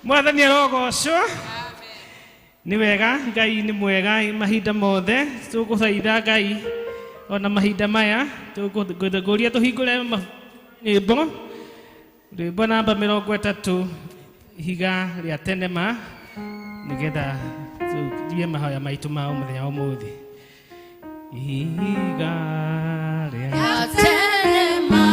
Mwathani arogocwo. Nĩ wega, Ngai nĩ mwega mahinda mothe. Tũgũthaitha Ngai ona mahinda maya tũkũria tũhingũre nyĩmbo, rwĩmbo namba 30, Ihiga rĩa Tene Ma, nĩgetha tũthiĩ mahoya maitũ ma mũthenya wa ũmũthĩ. Ihiga rĩa tene ma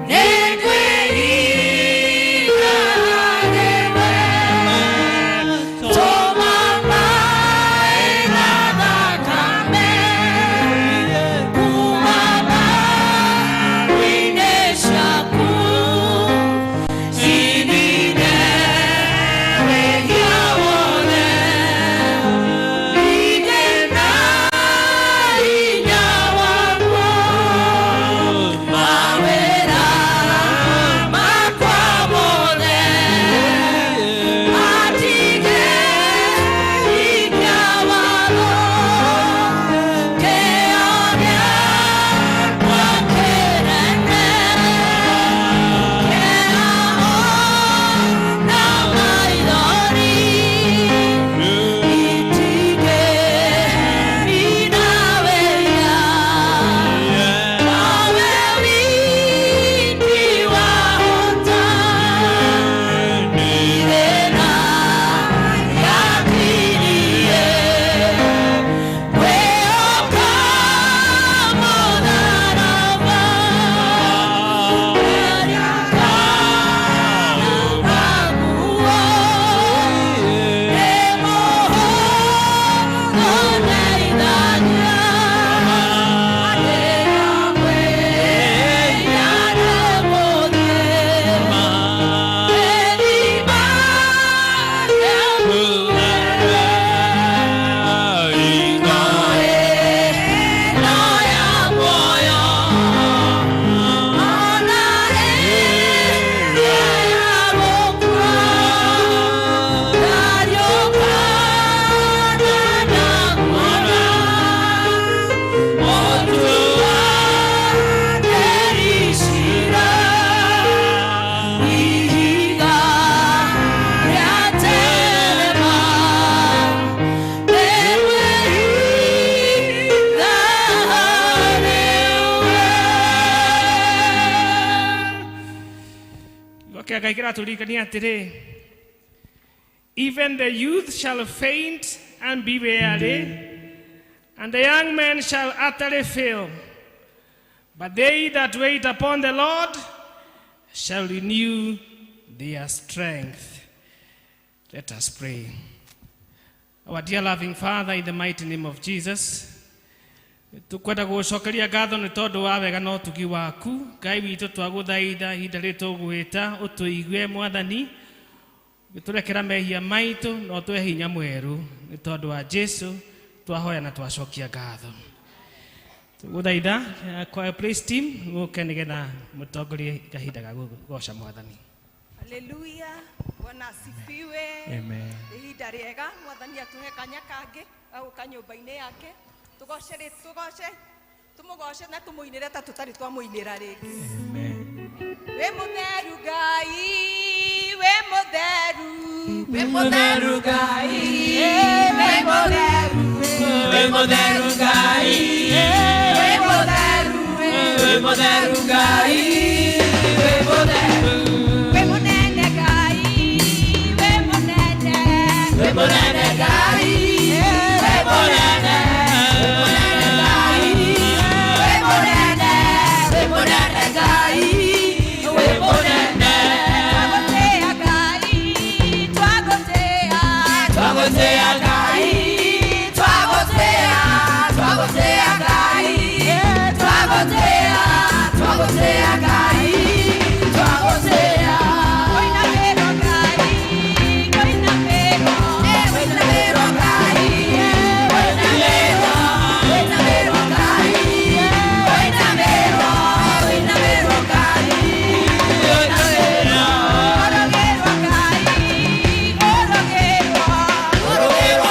nĩngwĩhinga harĩwe, tũma maĩ na thakame kuma mbaru-inĩ ciaku cinine wĩhia wothe. Ningĩ na hinya waguo mawĩra makwa mothe atige hinya watho kĩo gĩakwa kĩnene kĩao na maithori itige inawĩra nowe wiki wahota ithĩna rĩakirie kwĩhoka mũtharaba ndarikana naguo nĩ mũhũthũ ndeithagia ndĩramwĩra ndĩmũthiĩ gĩthima kĩa muoyo ĩno ya muoyo ona ĩrĩa ya gũkua ndariũkana na kuona mũtuanĩri cira ihiga rĩa tene ma nĩngwĩhinga harĩwe. Kiugo kĩa Ngai kĩratũririkania atĩrĩ, "Even the youth shall faint and be weary, and the young men shall utterly fail, but they that wait upon the Lord shall renew their strength." Let us pray. Our dear loving Father, in the mighty name of Jesus, tukwenda gũcokeria ngatho nĩ tondũ wa wega na ũtugi waku. Ngai witũ, twagũthaitha ihinda rĩrĩ tũgwĩta ũtũigue, Mwathani, gĩtũrekera mehia maitũ na ũtũhe hinya mwerũ. Nĩ tondũ wa Jesu twahoya na twacokia ngatho. Tũgũthaitha choir praise team gũke nĩgetha mũtongorie kahinda ga gũgoca Mwathani. Haleluya, Bwana asifiwe. Amen. Ihinda rĩega Mwathani atũhe kanya kangĩ ga gũka nyũmba-inĩ yake tũgoce tũgoce tũmũgoce na tũmũinĩre ta tũtarĩ twamũinĩra rĩngĩ. Amen. Wĩ mũtheru Ngai, wĩ mũtheru, wĩ mũtheru Ngai, wĩ mũtheru, wĩ mũtheru Ngai, wĩ mũtheru, wĩ mũtheru Ngai, wĩ mũtheru, wĩ mũnene Ngai, wĩ mũnene, wĩ mũnene Ngai, wĩ mũnene, wĩ mũnene Ngai, wĩ mũnene, wĩ mũnene Ngai, wĩ mũnene. Twagũtĩa Ngai, twagũtĩa, Twagũtĩa Ngai, twagũtĩa, twagũtĩa Ngai, twagũtĩa, twagũtĩa Ngai, twagũtĩa. Kũinamĩrwo Ngai, kũinamĩrwo, Kũinamĩrwo Ngai, kũinamĩrwo, kũinamĩrwo Ngai, kũinamĩrwo, kũinamĩrwo Ngai, kũinamĩrwo. Kũrũgĩrwo Ngai, kũrũgĩrwo, Kũrũgĩrwo.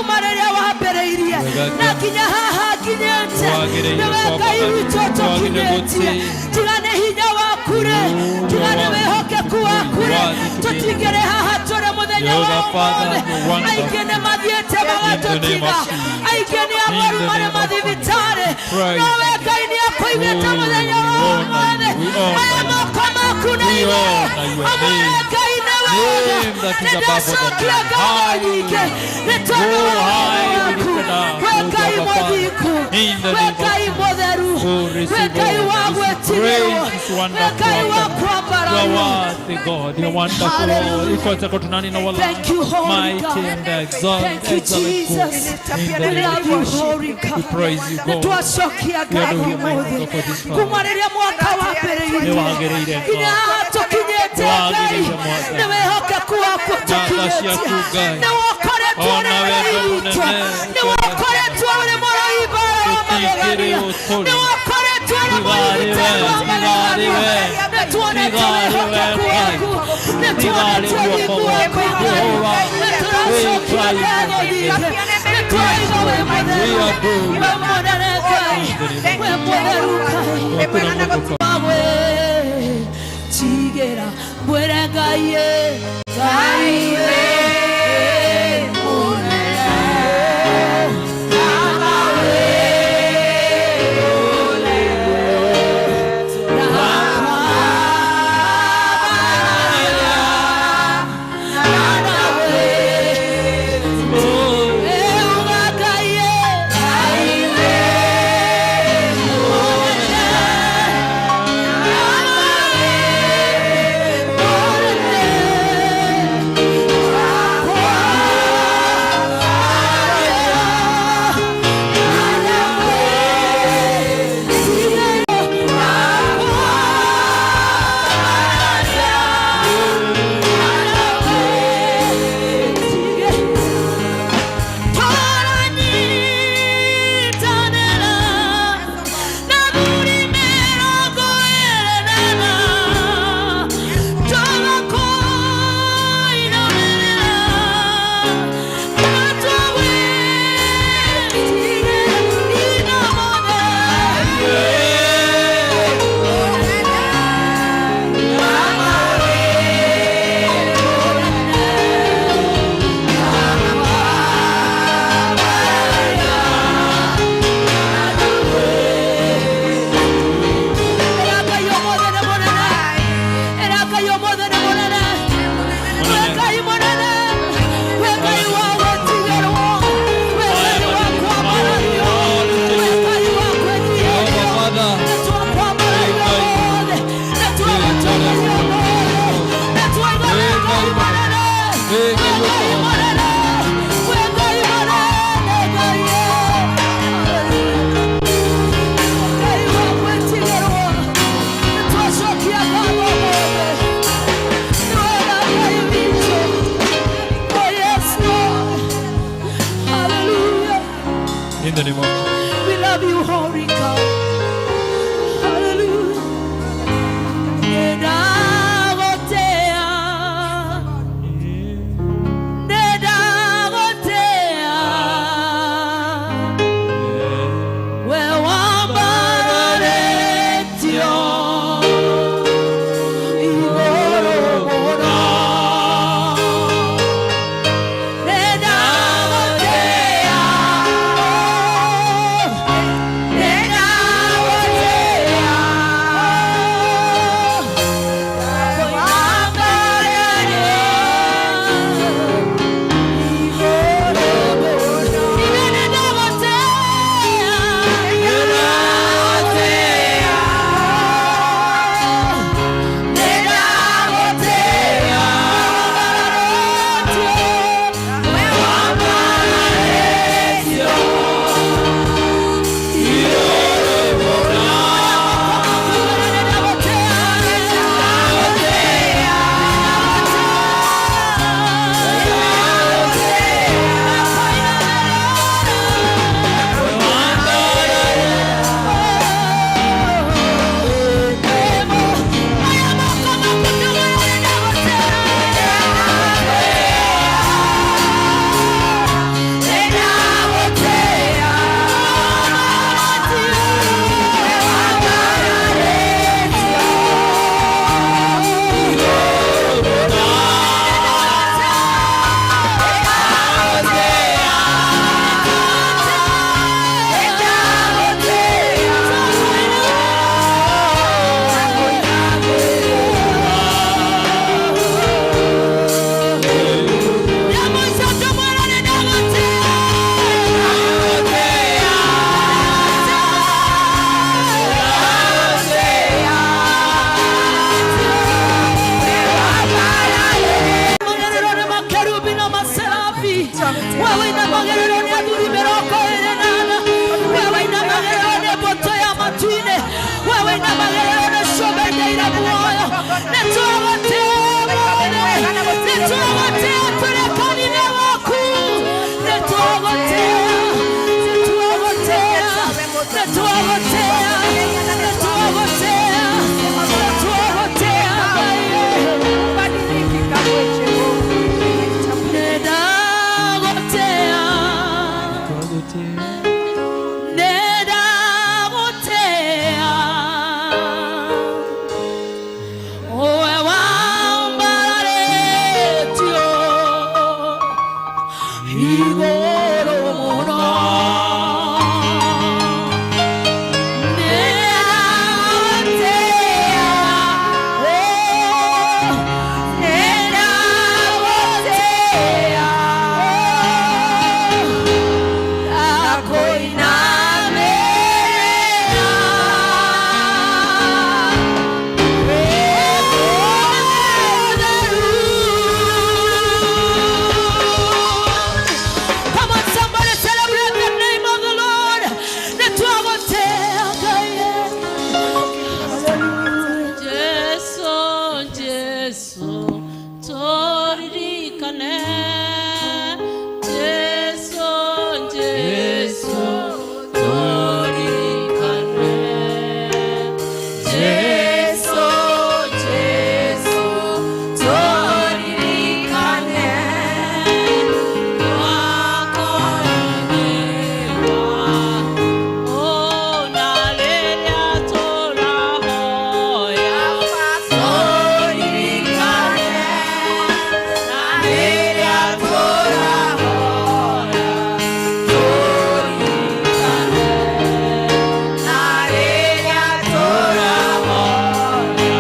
Kuma rĩrĩa wambĩrĩirie na nginya haha nginyĩte, Wagĩrĩire nĩwe Ngai kwambata. witũ Wagĩrĩire tũkinyĩtie. gũtĩĩo. Tiga nĩ hinya waku rĩ, tiga nĩ wĩhokeku waku rĩ, tũtingĩrĩ haha tũrĩ mũthenya wa You're the Father, ũmũthĩ. you're wonderful. Aingĩ nĩ mathiĩte In the name magatũtiga, of Jesus. aingĩ nĩ arwaru In the marĩ name of mathibitarĩ, Praise. nowe Ngai nĩ akũigĩte Oh, mũthenya wa we honor ũmũthĩ. you. We honor Maya you. moko maku na We igũrũ, honor your amwĩre name. Ngai nĩ wega. Name that Nĩ is above all ndacokia the ngatho name. nyingĩ nĩ tondũ Oh, wa wega high waku. lifted up, We oh, Ngai Abba Father. mũthingu, In the we name of Ngai mũtheru, Oh, we receive Ngai all wa this gwĩtigĩrwo, praise, this we wonderful Ngai wa afternoon. You are kwambarario. worthy, God. You are wonderful, Lord. Hallelujah. Iko tunani na wala. Thank you, Holy Mighty God. and exalt, Thank you, excellent God. Jesus. In the We name love of you, Jesus. Holy We God. praise you, Nĩ God. twacokia We adore ngatho you, mighty ũmũthĩ God, for this kuma power. rĩrĩa mwaka Nĩ wambĩrĩirie wagĩrĩire, nginya God. haha tũkinyĩte Ngai, Wagĩrĩire, Mwathani. nĩ wĩhokeku waku Ngatho tũkinyĩtie, ciaku, Ngai. nĩ wokoretwo Ona ũrĩ wendo Ngai witũ, mũnene. nĩ wokoretwo ũrĩ mũrũi mbara wa magegania, Tũtingĩrĩ nĩ wokoretwo ũrĩ Tiga arĩ mũrigitani we, wa tiga arĩ magegania, we. nĩ tuonete Tiga arĩ we, wĩhokeku Ngai. waku, nĩ Tiga arĩ tuonete guoko ũthingu waku gwaku, Ngai, Jehova. nĩ tũracokia We ngatho nyingĩ, nĩ tũraiga wĩ mũtheru, We adore you. wĩ mũnene Ngai, wĩ mũtheru Ngai. Hakuna Mungu kama Mawe tigera mwĩre Ngai ĩ, Ngai wĩ mũnene. Euga Ngai ĩ, Ngai wĩ mũnene. Father. Hallelujah. In the name of Jesus. We love you, Holy God. Hallelujah. Nedagotea. Nedagotea. We wambararetio. Igoro mono. Nedagotea. Nĩ twagũtĩa, nĩ twagũtĩa, nĩ twagũtĩa Ngai. Badiliki kamwe Jehova. Nĩ ndagũtĩa, nĩ ndagũtĩa. Ũwe wambararĩtio igũrũ mũno. Nĩ ndagũtĩa, oh, nĩ ndagũtĩa, oh, ndakũinamĩrĩra. Come on, somebody celebrate the name of the Lord. Jesu, Jesu, turirikane. Jesu, Jesu, turirikane. Jesu, Jesu, turirikane. Twakoigewa, ona rĩrĩa tũrahoya. Turirikane, na rĩrĩa tũrahoya. Turirikane, na rĩrĩa tũrahoya.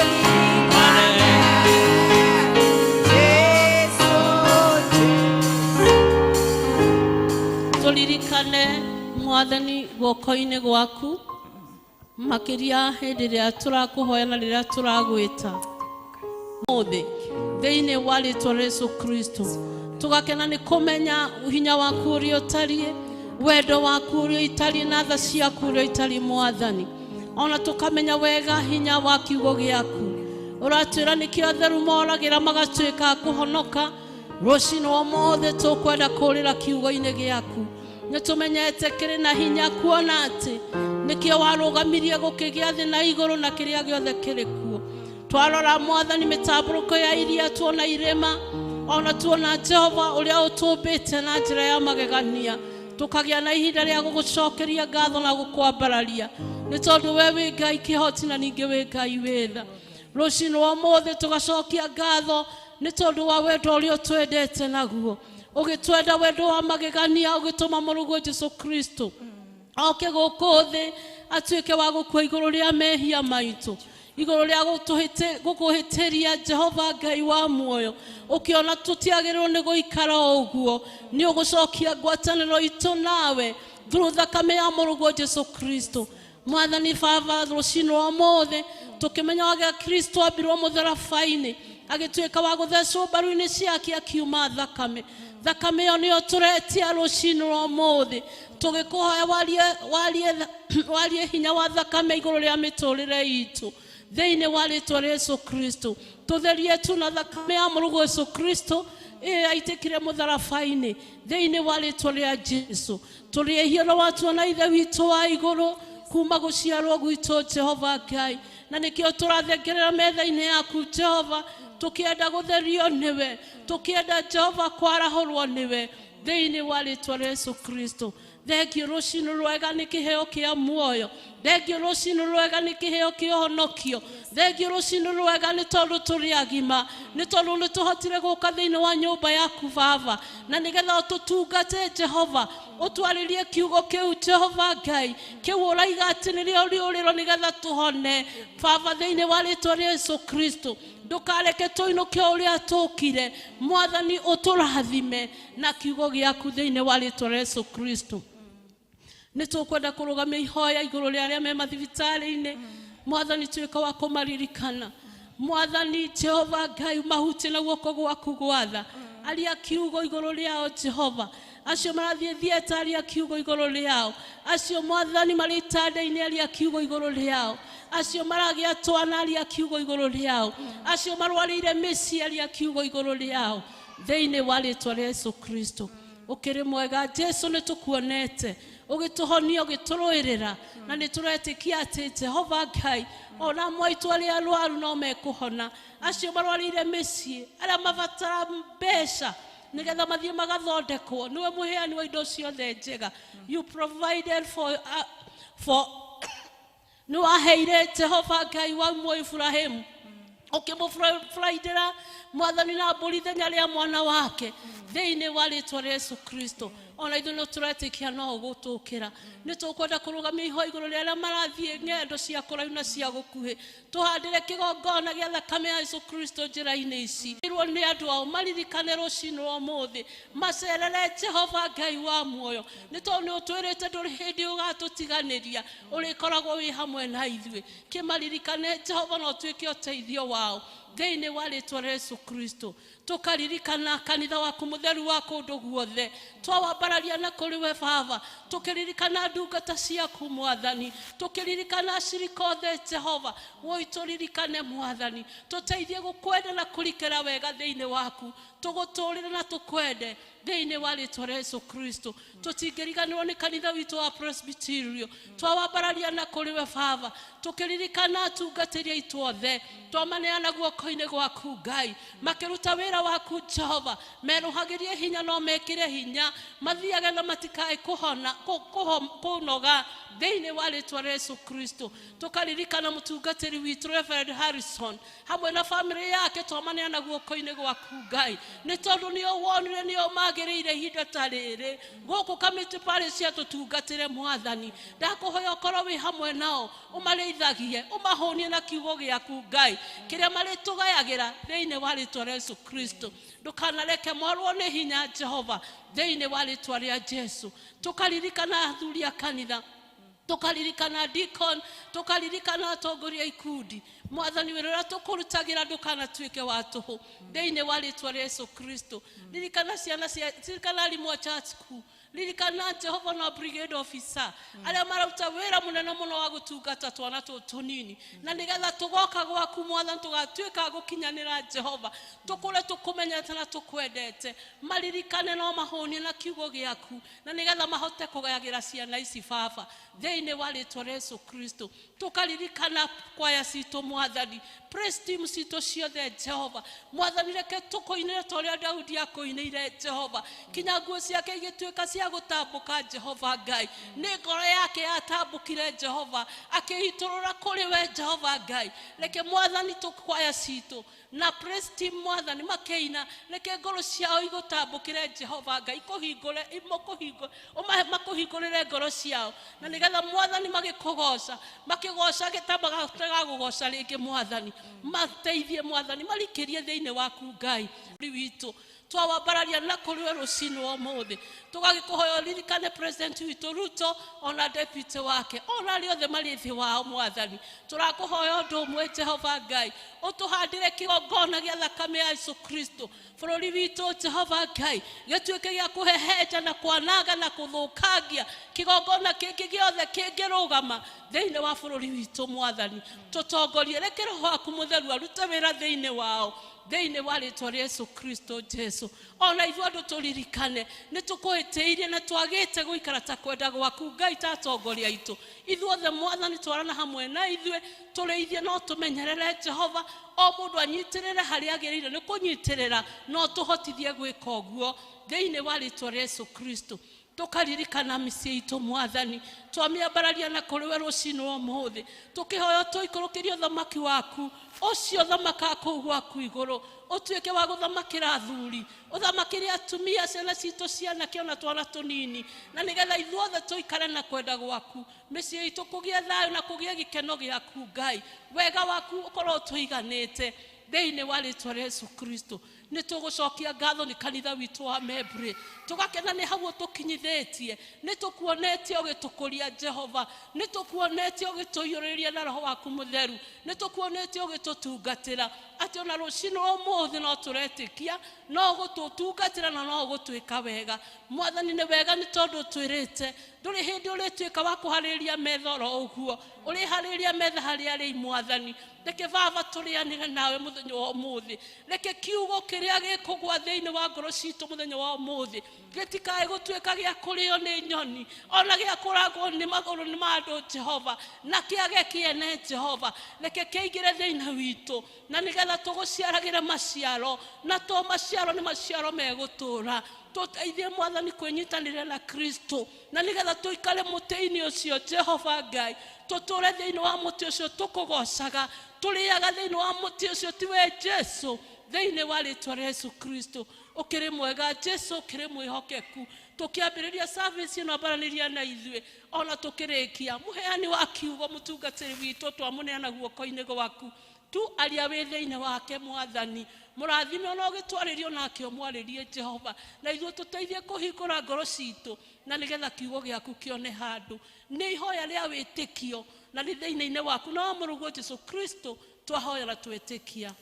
Turirikane, Jesu, Tũririkane mwathani guoko-inĩ gwaku makĩria hĩndĩ ĩrĩa tũrakũhoya na rĩrĩa tũragwĩta mũthĩ thĩinĩ wa rĩtwa rĩa Yesu Kristo tũgakena nĩ kũmenya hinya waku ũrĩa ũtariĩ wendo waku ũrĩa ũtariĩ na tha ciaku ũrĩa itariĩ mwathani ona tũkamenya wega hinya wa kiugo gĩaku ũratwĩra nĩkĩo atheru moragĩra magatuĩka a kũhonoka rũcinĩ ũmũthĩ tũkwenda kũrĩra kiugo-inĩ gĩaku nĩ tũmenyete kĩrĩ na hinya kuona atĩ nĩkĩo warũgamirie gũkĩgĩa thĩ na igũrũ na kĩrĩa gĩothe kĩrĩ kuo twarora mwathani mĩtambũrũko ya iria tuona irĩma ona tuona Jehova ũrĩa ũtũmbĩte na njĩra ya magegania tũkagĩa na ihinda rĩa gũgũcokeria ngatho na gũkwambararia nĩ tondũ we wĩ Ngai kĩhoti na ningĩ wĩ Ngai wĩ tha rũcinĩ ũmũthĩ tũgacokia ngatho nĩ tondũ wa wendo ũrĩa ũtwendete naguo ũgĩtwenda wendo wa magegania ũgĩtũma mũrũguo Jesu Kristo oke gũkũ thĩ atuĩke wa gũkua igũrũ rĩa mehia maitũ igũrũ rĩa gũkũhĩtĩria Jehova Ngai wa muoyo ũkĩona tũtiagĩrĩirwo nĩ gũikara o ũguo nĩ ũgũcokia ngwatanĩro itũ nawe through thakame ya mũrũguo Jesu Kristo mwathani baba rũcinĩ ũmũthĩ tũkĩmenya wagĩa Kristo ambirwo mũtharaba-inĩ agĩtuĩka wa gũthecwo mbaru-inĩ ciake akiuma thakame thakame ĩyo nĩyo tũretia rũcinĩ rwa ũmũthĩ tũgĩkũhoya warie warie warie hinya wa thakame igũrũ rĩa mĩtũrĩre itũ thĩinĩ wa rĩtwa rĩa Yesu Kristo tũtherie tu na thakame ya mũrũguo Yesu Kristo ĩyo yaitĩkire mũtharaba-inĩ thĩinĩ wa rĩtwa rĩa Jesu tũrĩ ehia na watuona ithe witũ wa igũrũ kuma gũciarwo gwitũ Jehova Ngai na nĩkĩo tũrathengerera metha-inĩ yaku Jehova tũkĩenda gũtherio nĩwe tũkĩenda Jehova kwarahũrwo nĩwe thĩinĩ wa rĩtwa rĩa Yesu Kristo thengio rũcinĩ rwega nĩ kĩheo kĩa muoyo thengio rũcinĩ rwega nĩ kĩheo kĩa ũhonokio thengio rũcinĩ rwega nĩ tondũ tũrĩ agima nĩ tondũ nĩ tũhotire gũka thĩinĩ wa nyũmba yaku baba na nĩgetha ũtũtungate Jehova ũtwarĩrie kiugo kĩu Jehova Ngai kĩu ũraiga atĩ nĩrĩo rĩũrĩro nĩgetha tũhone baba thĩinĩ wa rĩtwa rĩa Yesu Kristo ndũkareke tũinũke ũrĩa tũkire mwathani ũtũrathime na kiugo gĩaku thĩinĩ wa rĩtwa rĩa Yesu Kristo nĩ tũkwenda kũrũgamia ihoya igũrũ rĩa arĩa me mathibitarĩ-inĩ mwathani tuĩka wa kũmaririkana mwathani Jehova Ngai mahutie na guoko gwaku gwatha aria kiugo igũrũ rĩao Jehova acio marathiĩ thieta aria kiugo igũrũ rĩao acio mwathani marĩ itanda-inĩ aria kiugo igũrũ rĩao acio maragĩa twana aria kiugo igũrũ rĩao acio marwarĩire mĩciĩ aria kiugo igũrũ rĩao thĩinĩ wa rĩtwa rĩa Yesu Kristo Ũkĩrĩ mwega Jesu, nĩ tũkuonete ũgĩtũhonia, ũgĩtũrũĩrĩra, na nĩ tũretĩkia atĩ Jehova Ngai, ona mwaitũ arĩa arwaru no mekũhona, acio marwarĩire mĩciĩ, arĩa mabatara mbeca nĩgetha mathiĩ magathondekwo, nĩwe mũheani wa indo ciothe njega. You provided for nĩ waheire Jehova Ngai wa mwo Iburahĩmu, ũkĩmũburaindĩra Mwathani na mbũri ithenya rĩa mwana wake, thĩinĩ wa rĩtwa rĩa Yesu Kristo. Ona ithuĩ nĩ tũretĩkia no ũgũtũkĩra. Nĩ tũkwenda kũrũgamia ihoya igũrũ rĩa arĩa marathiĩ ng'endo cia kũraihu na cia gũkuhĩ, tũhandĩre kĩgongona gĩa thakame ya Yesu Kristo njĩra-inĩ ici irwo nĩ andũ ao maririkane rũcinĩ rwa ũmũthĩ, macerere Jehova Ngai wa muoyo, nĩ tondũ nĩ ũtwĩrĩte ndũrĩ hĩndĩ ũgatũtiganĩria, ũrĩkoragwo wĩ hamwe na ithuĩ. Kĩmaririkane Jehova na ũtuĩke ũteithio wao, thĩinĩ wa rĩtwa rĩa Yesu Kristo. Tũkaririkana kanitha waku mũtheru wa kũndũ guothe, twawambararia na kũrĩ we Baba, tũkĩririkana ndungata ciaku Mwathani, tũkĩririkana acirika othe Jehova woi, tũririkane Mwathani, tũteithie gũkwenda na kũrikĩra wega thĩinĩ waku, tũgũtũrĩre na tũkwende, thĩinĩ wa rĩtwa rĩa Yesu Kristo. Tũtingĩriganĩrwo nĩ kanitha witũ wa Presbyterio, twawambararia na kũrĩ we Baba, tũkĩririkana atungatĩri aitũ othe, twamaneana guoko-inĩ gwaku Ngai, makĩruta wĩra waku Jehova, merũhagĩrie hinya no mekĩre hinya, mathiage na matikae kũhona kũnoga, thĩinĩ wa rĩtwa rĩa Yesu Kristo. Tũkaririkana mũtungatĩri witũ Reverend Harrison hamwe na famĩlĩ yake, twamaneana guoko-inĩ gwaku Ngai, nĩ tondũ nĩo wonire nĩo magĩrĩire ihinda ta rĩrĩ gũkũ Kamĩtĩ Parish tũtungatĩre. Mwathani, ndakũhoya ũkorwo wĩ hamwe nao, ũmarĩithagie, ũmahũnie na kiugo gĩaku Ngai kĩrĩa marĩtũgayagĩra, thĩinĩ wa rĩtwa rĩa Yesu Kristo. Ndũkanareke morwo nĩ hinya Jehova, thĩinĩ wa rĩtwa rĩa Jesu. Tũkaririkana athuri a kanitha, tũkaririkana deacon, tũkaririkana atongoria ikundi. Mwathani, wĩra ũrĩa tũkũrutagĩra ndũkanatuĩke wa tũhũ, thĩinĩ wa rĩtwa rĩa Yesu Kristo. Ririkana ciana cia, ririkana arimũ a church school, ririkana Jehova na brigade officer arĩa maruta wĩra mũnene mũno wa gũtungata twana tũtũ tũnini, na nĩgetha tũgoka gwaku Mwathani tũgatuĩka a gũkinyanĩra Jehova, tũkũre tũkũmenyete na tũkwendete. Maririkane no mahũnie na kiugo gĩaku, na nĩgetha mahote kũgayagĩra ciana ici Baba, thĩinĩ wa rĩtwa rĩa Yesu Kristo. Tũkaririkana kwaya citũ Mwathani, praise team citũ ciothe Jehova. Mwathani, reke tũkũinĩre ta ũrĩa Daudi akũinĩire Jehova, kinya nguo ciake igĩtuĩka cia gũtambũka. Jehova Ngai, nĩ ngoro yake yatambũkire Jehova, akĩitũrũra kũrĩ we Jehova Ngai. Reke Mwathani tũkwaya citũ na praise team Mwathani makĩina, reke ngoro ciao igũtambũkĩre Jehova Ngai, kũhingũre makũhingũre, makũhingũrĩre ngoro ciao, na nĩgetha Mwathani magĩkũgoca, makĩgoca ta magatagagũgoca rĩngĩ. Mwathani, mateithie, Mwathani, marikĩrie thĩinĩ waku Ngai witũ. Twawambararia na kũrĩ we rũcinĩ wa ũmũthĩ, tũgagĩkũhoya ũririkane president witũ Ruto, ona deputy wake, ona arĩa othe marĩ thĩ wao. Mwathani, tũrakũhoya ũndũ ũmwe Jehova Ngai, ũtũhandĩre kĩgongona gĩa thakame ya Yesu Kristo bũrũri witũ Jehova Ngai, gĩtuĩke gĩa kũhehenja na kwananga na kũthũkangia kĩgongona kĩngĩ gĩothe kĩngĩrũgama thĩinĩ wa bũrũri witũ. Mwathani, tũtongorie, reke Roho waku Mũtheru arute wĩra thĩinĩ wao, thĩinĩ wa rĩtwa rĩa Yesu Kristo. Jesu, ona ithuĩ andũ tũririkane nĩ tũkũhĩtĩirie na twagĩte gũikara ta kwenda gwaku Ngai ta atongoria aitũ ithuothe. Mwathani, twarana hamwe na ithuĩ, tũrĩithie no tũmenyerere Jehova, o mũndũ anyitĩrĩre harĩa agĩrĩire nĩ kũnyitĩrĩra, no tũhotithie gwĩka ũguo, thĩinĩ wa rĩtwa rĩa Yesu Kristo. Tũkaririkana mĩciĩ itũ Mwathani, twamĩambararia na kũrĩ we rũcinĩ rwa ũmũthĩ, tũkĩhoya tũikũrũkĩrie ũthamaki waku ũcio ũthamakaga kũu gwaku igũrũ, ũtuĩke wa gũthamakĩra athuri, ũthamakĩre atumia, ciana citũ cianake ona twana tũnini, na nĩgetha ithuothe tũikare na kwenda gwaku, mĩciĩ itũ kũgĩe thayũ na kũgĩe gĩkeno gĩaku Ngai, wega waku ũkorwo ũtũiganĩte, thĩinĩ wa rĩtwa rĩa Yesu Kristo. Nĩ tũgũcokia ngatho nĩ kanitha witũ wa Membre, tũgakena nĩ hau ũtũkinyithĩtie. Nĩ tũkuonetie ũgĩtũkũria Jehova, nĩ tũkuonetie ũgĩtũiyũrĩrĩria na Roho waku Mũtheru, nĩ tũkuonetie ũgĩtũtungatĩra. Atĩ ona rũcinĩ rwa ũmũthĩ no tũretĩkia no gũtũtungatĩra na no gũtwĩka wega. Mwathani nĩ wega nĩ tondũ twĩrĩte ndũrĩ hĩndĩ ũrĩtuĩka wa kũharĩrĩria metha oro ũguo, ũrĩharĩrĩria metha harĩa arĩ Mwathani. Reke baba tũrĩanĩre nawe mũthenya wa ũmũthĩ. Reke kiugo kĩrĩa gĩkũgwa thĩinĩ wa ngoro citũ mũthenya wa ũmũthĩ gĩtikae gũtuĩka gĩa kũrĩo nĩ nyoni ona gĩa kũrangwo nĩ magũrũ nĩ ma andũ Jehova, na kĩage kĩene Jehova. Reke kĩingĩre thĩinĩ witũ na nĩgetha tũgũciaragĩre maciaro, na to maciaro nĩ maciaro megũtũũra. Tũteithie Mwathani kwĩnyitanĩra na Kristo na nĩgetha tũikare mũtĩ-inĩ ũcio Jehova Ngai, tũtũũre thĩinĩ wa mũtĩ ũcio tũkũgocaga, tũrĩaga thĩinĩ wa mũtĩ ũcio tiwe Jesu, thĩinĩ wa rĩtwa rĩa Yesu Kristo. Ũkĩrĩ mwega Jesu, ũkĩrĩ mwĩhokeku. Tũkĩambĩrĩria service ĩno ambaranĩria na ithuĩ ona tũkĩrĩkia. Mũheani wa kiugo mũtungatĩri witũ twamũneana guoko-inĩ gwaku, tu aria wĩ thĩinĩ wake Mwathani. Mũrathime ona ũgĩtwarĩrio nake ũmwarĩrie Jehova, na ithuĩ tũteithie kũhingũra ngoro citũ na nĩgetha kiugo gĩaku kĩone handũ. Nĩ ihoya rĩa wĩtĩkio na nĩ thĩinĩ-inĩ waku na wa mũrũguo Jesu Kristo twahoya na twĩtĩkia.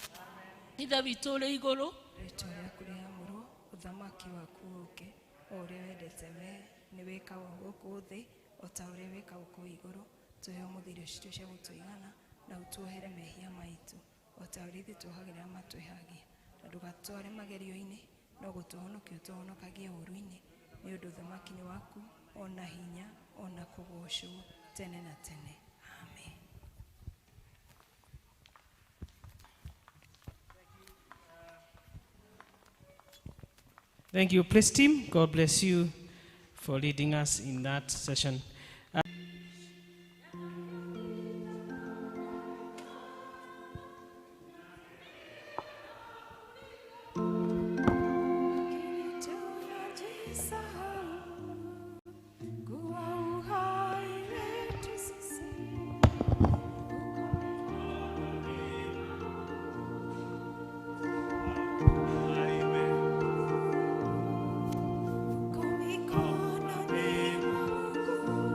Ithe witũ ũrĩ igũrũ, rĩtwa rĩaku rĩamũrwo, ũthamaki waku ũũke, o ũrĩa wendete wee nĩ wĩkagwo gũkũ thĩ o ta ũrĩa wĩkagwo kũu igũrũ. Tũhe ũmũthĩ irio citũ cia gũtũigana, na ũtuohere mehia maitũ o ta ũrĩa ithuĩ tuohagĩra matwĩhagia, na ndũgatware magerio-inĩ, no gũtũhonokia ũtũhonokagie ũũru-inĩ, nĩ ũndũ ũthamaki nĩ waku, ona hinya, ona kũgoocwo tene na tene. Amen. Thank you, praise team. God bless you for leading us in that session. Kwa mikono ni Mungu.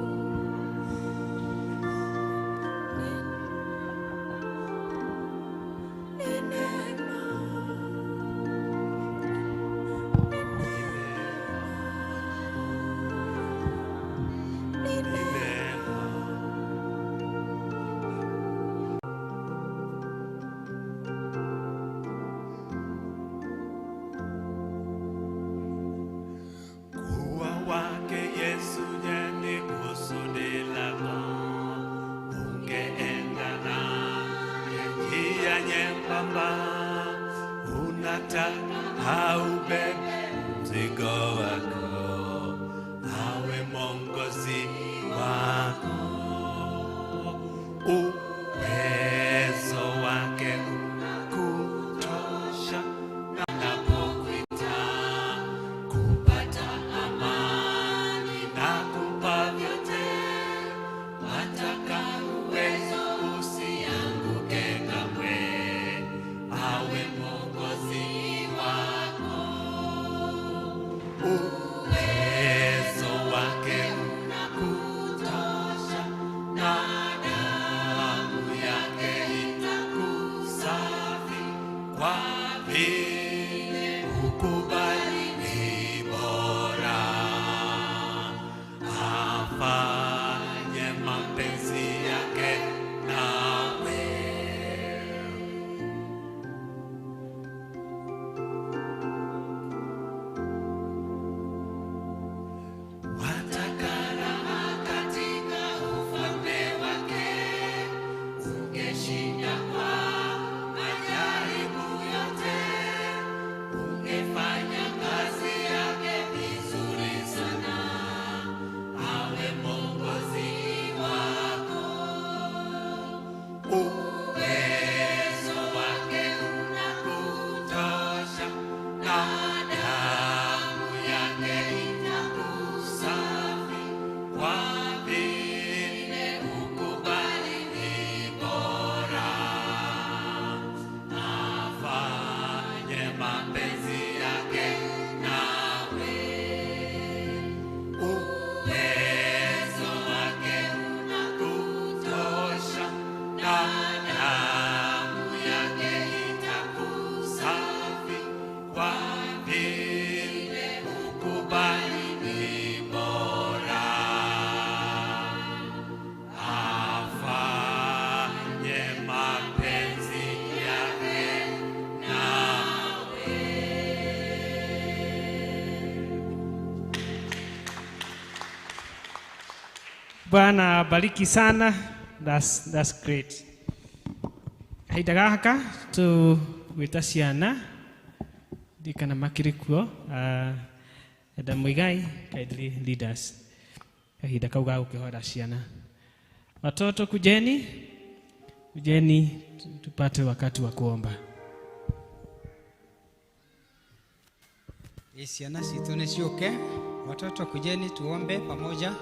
Bwana bariki sana. That's great. Kahinda gaka tugwĩta ciana ndikana makĩrĩ kuo. Enda Muigai, kindly lead us. Kahinda kau ga gũkĩhoera ciana. Watoto kujeni, kujeni tupate wakati wa kuomba. Ciana citũ nĩ ciũke. Watoto kujeni tuombe pamoja.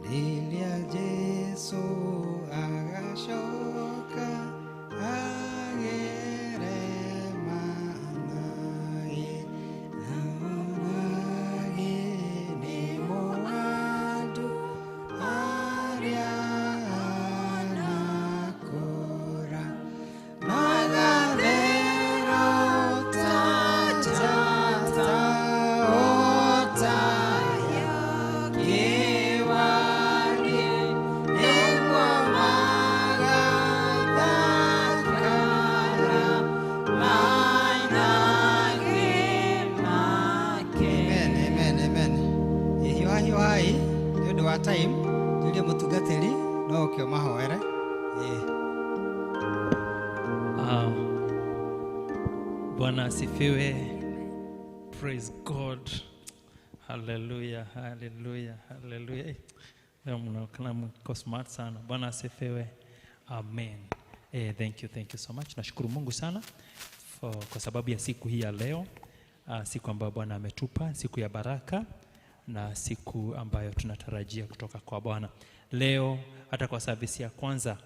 Rĩrĩa Jesũ agacoka agere manage, naonage nĩ mũandũ arĩa anakũra, magathera ta njata ota ya kĩwari, nĩguo magathakara mainage make. Amen, amen, amen. Hiũha hiũhai nĩ ũndũ wa time, njũrie mũtungatĩri no ũke ũmahoere. Ĩĩ. Bwana asifiwe. Praise God. Hallelujah, hallelujah, hallelujah. Leo mnaonekana mko smart sana. Bwana asifiwe. Amen. Thank you so much. Nashukuru Mungu sana kwa sababu ya siku hii ya leo. Siku ambayo Bwana ametupa, siku ya baraka na siku ambayo tunatarajia kutoka kwa Bwana. Leo hata kwa service ya kwanza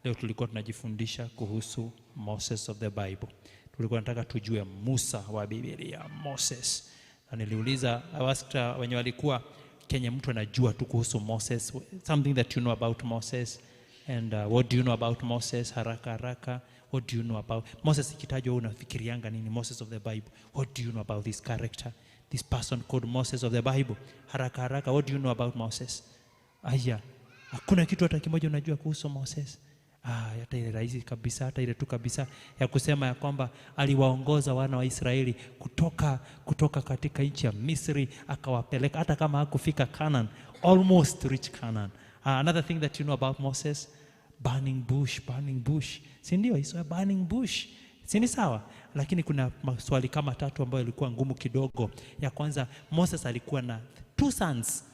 leo tulikuwa tunajifundisha kuhusu Moses of the Bible. Tulikuwa tunataka tujue Musa wa Biblia, Moses. Na niliuliza, I asked wenye walikuwa Kenya, mtu anajua tu kuhusu Moses, something that you know about Moses, and what do you know about Moses, haraka haraka, what do you know about Moses? Ikitajwa unafikirianga nini? Moses of the Bible, what do you know about this character, this person called Moses of the Bible? Haraka haraka, what do you know about Moses? Aya, hakuna kitu hata kimoja unajua kuhusu Moses. Hata ile rahisi kabisa, hata ile tu kabisa ya kusema ya kwamba aliwaongoza wana wa Israeli kutoka katika nchi ya Misri akawapeleka, hata kama hakufika Canaan, almost reach Canaan. Another thing that you know about Moses, burning bush, burning bush. Si ndio? Hizo burning bush. Si ni sawa? Lakini kuna maswali kama tatu ambayo ilikuwa ngumu kidogo. Ya kwanza, Moses alikuwa na two sons.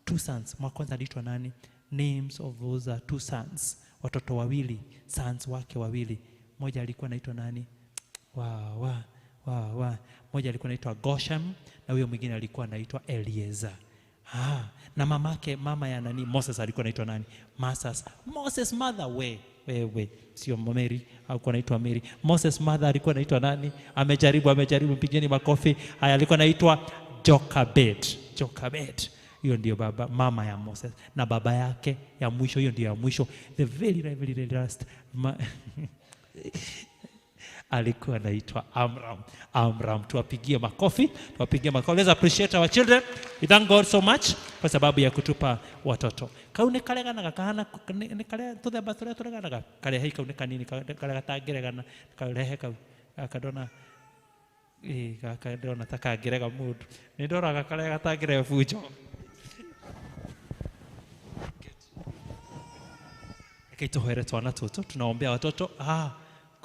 Two sons. Wa kwanza aliitwa nani? Names of those two sons. Watoto wawili, sons wake wawili. Mmoja alikuwa anaitwa nani? Wa. Mmoja alikuwa anaitwa Goshem na huyo mwingine alikuwa anaitwa Eliezer. Na mamake, mama ya nani? Moses alikuwa anaitwa nani? Moses. Moses mother, we. Sio Mary, alikuwa anaitwa Mary. Moses mother alikuwa anaitwa nani? Amejaribu, mpigeni makofi. Haya, alikuwa anaitwa Jochebed. Jochebed. Hiyo ndio baba, mama ya Moses. Na baba yake ya mwisho, hiyo ndio ya mwisho, the very very very last alikuwa anaitwa Amram. Amram. Tuwapigie makofi, tuwapigie makofi. Let's appreciate our children. We thank God so much kwa sababu ya kutupa watoto. Kau nĩ kareganaga kahana nĩ karia tũthemba tũrĩa tũreganaga, karehe kau nĩ kanini, karia gatangĩregana, karehe kau gaka ndona, gaka ndona ta kangĩrega mũndũ, nĩ ndoraga karia gatangĩrega bunjo. Reke tũhoere twana tũtũ, tunaombea watoto.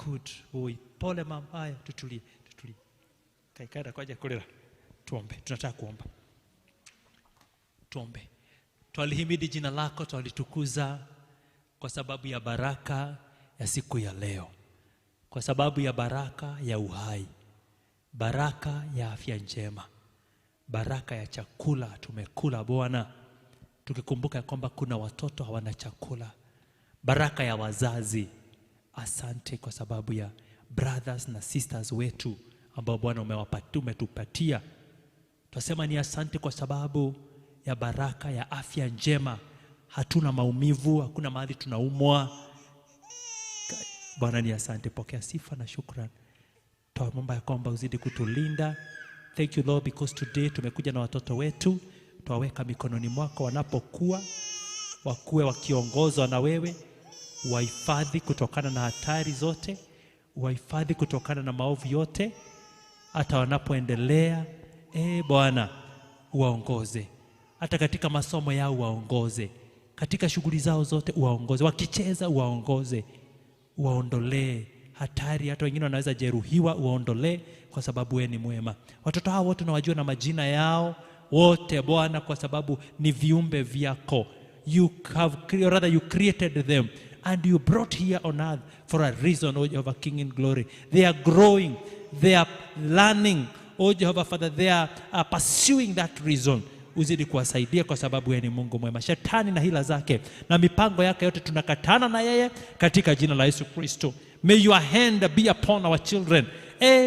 Good boy. Pole mama. Haya, tutulie, tutulie. Kaikada kwaja kulira. Tuombe, tunataka kuomba. Tuombe. Twalihimidi jina lako, twalitukuza kwa sababu ya baraka ya siku ya leo. Kwa sababu ya baraka ya uhai, baraka ya afya njema, baraka ya chakula tumekula Bwana, tukikumbuka kwamba kuna watoto hawana chakula, baraka ya wazazi. Asante kwa sababu ya brothers na sisters wetu ambao Bwana umetupatia. Tunasema ni asante kwa sababu ya baraka ya afya njema. Hatuna maumivu, hakuna mahali tunaumwa. Bwana ni asante, pokea sifa na shukrani. Tuomba ya kwamba uzidi kutulinda. Thank you Lord, because today tumekuja na watoto wetu, tuwaweka mikononi mwako wanapokuwa, wakuwe wakiongozwa na wewe, wahifadhi kutokana na hatari zote, wahifadhi kutokana na maovu yote. Hata wanapoendelea, Bwana uwaongoze, hata katika masomo yao uwaongoze, katika shughuli zao zote uwaongoze, wakicheza uwaongoze, uwaondolee hatari, hata wengine wanaweza jeruhiwa, uwaondolee kwa sababu wewe ni mwema. Watoto hao wote unawajua na majina yao wote Bwana, kwa sababu ni viumbe vyako. You have, or rather you created them and you brought here on earth for a reason, O Jehovah King in glory. They are growing, they are learning, O Jehovah Father, they are pursuing that reason. Uzidi kuwasaidia kwa sababu yeye ni Mungu mwema. Shetani na hila zake na mipango yake yote tunakatana na yeye katika jina la Yesu Kristo. May your hand be upon our children.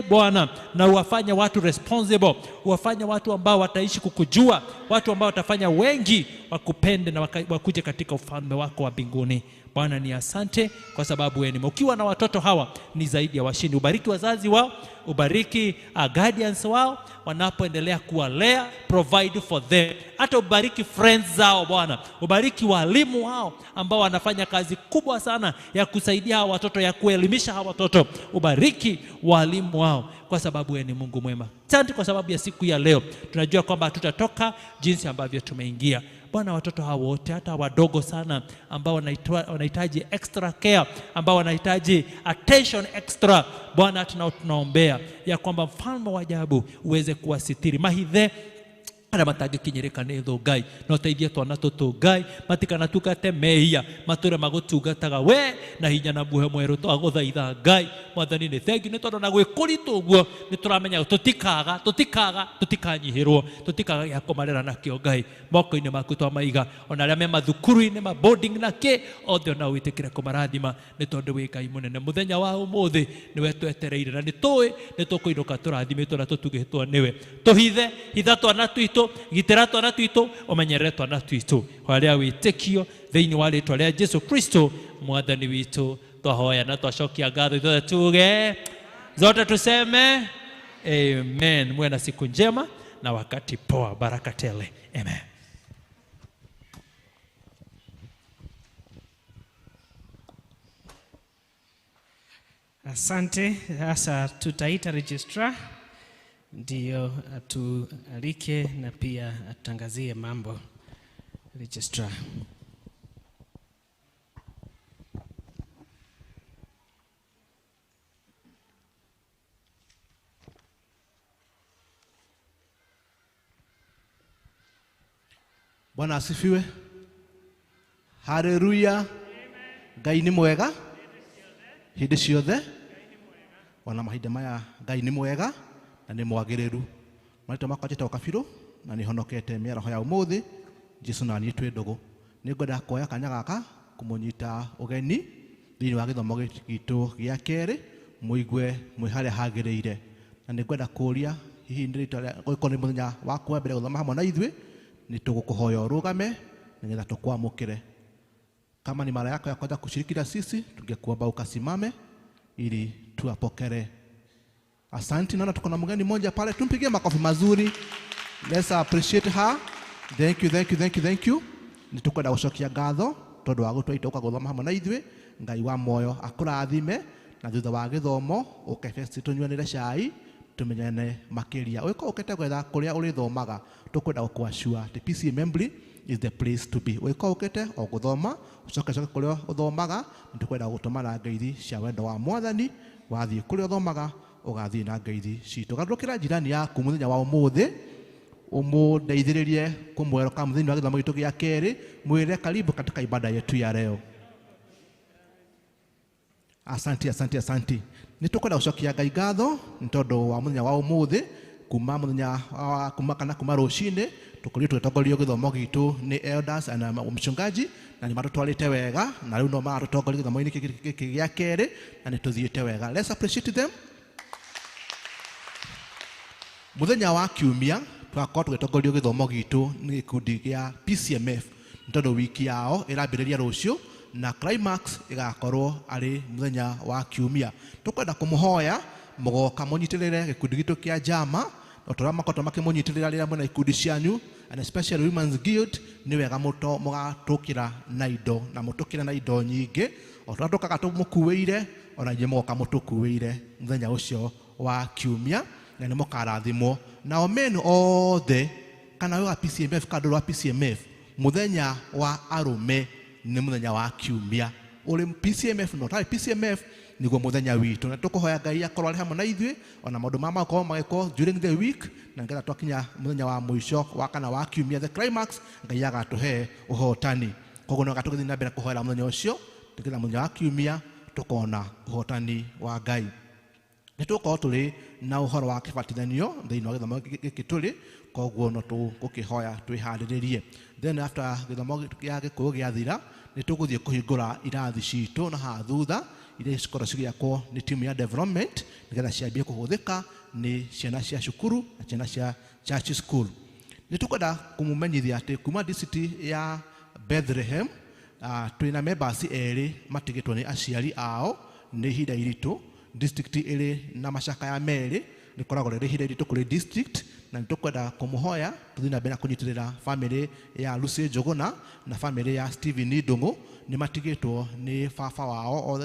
Bwana, na uwafanye watu responsible, uwafanye watu ambao wataishi kukujua, watu ambao watafanya wengi wakupende na wakuje katika ufalme wako wa mbinguni. Bwana ni asante kwa sababu wewe ni mwema. Ukiwa na watoto hawa ni zaidi ya washindi. Ubariki wazazi wao, ubariki guardians wao wanapoendelea kuwalea, provide for them. Hata ubariki friends zao Bwana, ubariki walimu wao ambao wanafanya kazi kubwa sana ya kusaidia hawa watoto, ya kuelimisha hawa watoto. Ubariki walimu wao kwa sababu wewe ni Mungu mwema. Asante kwa sababu ya siku ya leo. Tunajua kwamba tutatoka jinsi ambavyo tumeingia. Bwana, watoto hao wote hata wadogo sana ambao wanahitaji extra care, ambao wanahitaji attention extra, Bwana tunaombea ya kwamba mfalme wa ajabu uweze kuwasitiri mahithe arĩa matangĩkinyĩrĩka nĩ thũ Ngai, na ũteithie twana tũtũ Ngai matikanatungate mehia, matũre magũtungataga we na hinya na muoyo mwerũ. Twagũthaitha Ngai Mwathani nĩ thengiũ nĩ tondũ na gwĩ kũritũ ũguo nĩ tũramenya tũtikaga tũtikaga tũtikanyihĩrwo, tũtikaga gĩa kũmarera nakĩo Ngai. Moko-inĩ maku twamaiga, ona arĩa me mathukuru-inĩ ma boarding na kĩ othe, ona wĩtĩkĩre kũmarathima nĩ tondũ wĩ Ngai mũnene. Mũthenya wa ũmũthĩ nĩwe twetereire na nĩ tũĩ nĩ tũkũinũka tũrathimĩtwo na tũtugĩtwo nĩwe. Tũhithe, hitha twana twitũ, gitĩra twana twitũ, ũmenyerere twana twitũ harĩa wĩtĩkio thĩinĩ wa rĩtwa rĩa Jesu Kristo mwathani witũ. Twahoya na twacokia ngatho ithuothe, tuge zote tuseme amen. Muwe na siku njema na wakati poa, baraka tele. Amen. Asante. Sasa tutaita registrar ndio atualike na pia atutangazie mambo. Registrar. Bwana asifiwe. Haleluya. Ngai nĩ mwega hĩndĩ ciothe, ona mahinda maya Ngai nĩ mwega na nĩ mwagĩrĩru. Marĩtwa makwa njĩtagwo Kabirũ na nĩ honokete mĩaraho ya ũmũthĩ. Jesu na niĩ twĩ ndũgũ. Nĩ ngwenda kuoya kanya gaka kũmũnyita ũgeni thĩinĩ wa gĩthomo gitũ gĩa kerĩ, mũigue mwĩ harĩa hagĩrĩire. Na nĩ ngwenda kũũria hihi nĩ rĩtwa rĩa gũkorwo nĩ mũthenya waku wa mbere gũthoma hamwe na ithuĩ, nĩ tũgũkũhoya ũrũgame nĩgetha tũkwamũkĩre. Kama ni mara yako ya kwanza kushiriki na sisi, tungekuomba ukasimame ili tuwapokere. Asante. Naona tuko na mgeni mmoja pale, tumpigie makofi mazuri. Let's appreciate her. Thank you, thank you, thank you, thank you. Nĩ tũkwenda gũcokia ngatho tondũ wa gũtwaita ũka gũthoma hamwe na ithuĩ. Ngai wa muoyo akũrathime, na thutha wa gĩthomo ũke festi tũnyuanĩre cai tũmenyane makĩria. Ũgĩkorwo ũkĩte gwetha kũrĩa ũrĩthomaga, tũkwenda gũkũassure atĩ PCEA Membley is the place to be. Ũgĩkorwo ũkĩte o gũthoma, ũcoke coke kũrĩa ũthomaga, nĩ tũkwenda gũtũmana ngeithi cia wendo wa Mwathani. Wathiĩ kũrĩa ũthomaga, ũgathiĩ na ngeithi citũ. Garũrũkĩra jirani yaku mũthenya wa ũmũthĩ, ũmũndeithĩrĩrie kũmwerũka mũthenya wa gĩthomo gitũ gĩa kerĩ, mwĩre karibu katika ibada yetu ya leo. Asante, asante, asante. Nĩ tũkwenda gũcokia Ngai ngatho nĩ tondũ wa mũthenya wa ũmũthĩ, kuma mũthenya wa kuma kana kuma rũcinĩ tũkorirwo tũgĩtongorio gĩthomo gitũ nĩ elders and mchungaji, na nĩ matũtwarĩte wega, na rĩu no maratũtongoria gĩthomo-inĩ gĩkĩ gĩa kerĩ, na nĩ tũthiĩte wega. Let's appreciate them. Mũthenya wa kiumia tũgakorwo tũgĩtongorio gĩthomo gitũ nĩ gĩkundi gĩa PCMF, nĩ tondũ wiki yao ĩrambĩrĩria rũciũ na climax ĩgakorwo arĩ mũthenya wa kiumia. Tũkwenda kũmũhoya mũgoka mũnyitĩrĩre gĩkundi gitũ kĩa njama o ta ũrĩa makoretwo makĩmũnyitĩrĩra rĩrĩa mwĩna ikundi cianyu, and especially Women's Guild. Nĩ wega mũgatũkĩra na indo, na mũtũkĩre na indo nyingĩ o ta ũrĩa tũkaga tũmũkuĩire, ona inyuĩ mũgoka mũtũkuĩire mũthenya ũcio wa kiumia. Na nĩ mũkarathimwo. Nao men othe, kana wĩ wa PCMF kana ndũrĩ wa PCMF, mũthenya wa arũme nĩ mũthenya wa kiumia. Ũrĩ PCMF na ũtarĩ PCMF, nĩguo mũthenya witũ, na tũkũhoya Ngai akorwo arĩ hamwe na ithuĩ ona maũndũ maya makorwo magĩkwo during the week, na nĩgetha twakinya mũthenya wa mũico wa kana wa kiumia, the climax, Ngai agatũhe ũhotani. Koguo no tũgĩthiĩ na mbere kũhoera mũthenya ũcio, nĩgetha mũthenya wa kiumia tũkona ũhotani wa Ngai. Nĩ tũgũkorwo tũrĩ na ũhoro wa kĩbatithanio thĩinĩ wa gĩthomo gĩkĩ tũrĩ, koguo no tũgũkĩhoya twĩharĩrĩrie. Then after gĩthomo gĩa Gĩkũyũ gĩathira, nĩ tũgũthiĩ kũhingũra irathi citũ na haha thutha, iria cikorwo cigĩakwo nĩ timu ya development, nĩgetha ciambie kũhũthĩka nĩ ciana cia cukuru na ciana cia church school. Nĩ tũkwenda kũmũmenyithia atĩ kuma district ya Bethlehem, twĩna members erĩ matigĩtwo nĩ aciari ao nĩ ihinda iritũ. District ĩrĩ na macakaya merĩ, rĩkoragwo rĩrĩ ihinda iritũ kũrĩ district, na nĩ tũkwenda kũmũhoya tũthiĩ na mbere na kũnyitĩrĩra famĩlĩ ya Lucy Njũgũna na famĩlĩ ya Stephen Ndung'u. Nĩ matigĩtwo nĩ baba wao,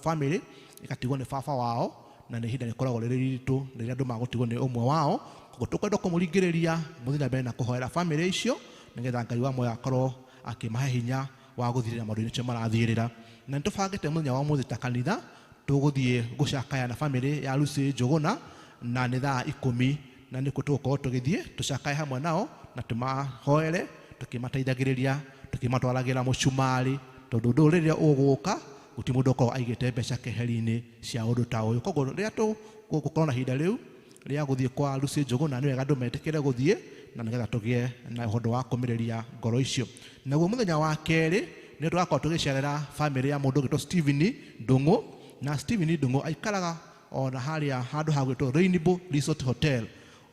famĩlĩ ĩgatigwo nĩ baba wao, na nĩ ihinda rĩkoragwo rĩrĩ iritũ rĩrĩa andũ magũtigwo nĩ ũmwe wao. Koguo tũkwenda kũmũringĩrĩria mũthiĩ na mbere na kũhoera famĩlĩ icio, nĩgetha Ngai wa muoyo akorwo akĩmahe hinya wa gũthirĩra maũndũ-inĩ macio marathiĩrĩra. Na nĩ tũbangĩte mũthenya wa ũmũthĩ ta kanitha tũgũthiĩ gũcakaya na famĩlĩ ya Lucy Njũgũna, na nĩ thaa 10, na nĩkuo tũgũkorwo tũgĩthiĩ tũcakaye hamwe nao na tũmahoere, tũkĩmateithagĩrĩria, tũkĩmatwaragĩra mũcumarĩ, tondũ ũndũ ũyũ rĩrĩa ũgũka gũtirĩ mũndũ ũkorwo aigĩte mbeca keheri-inĩ cia ũndũ ta ũyũ. Koguo rĩrĩa tũgũkorwo na ihinda rĩu rĩa gũthiĩ kwa Lucy Njũgũna, nĩ wega andũ metĩkĩre gũthiĩ, na nĩgetha tũgĩe na ũndũ wa kũmĩrĩria ngoro icio. Naguo mũthenya wa kerĩ nĩ tũgakorwo tũgĩcerera famĩlĩ ya mũndũ ũgwĩtwo Stephen Ndung'u, na Stephen Ndung'u aikaraga ona harĩa handũ hagwĩtwo Rainbow Resort Hotel.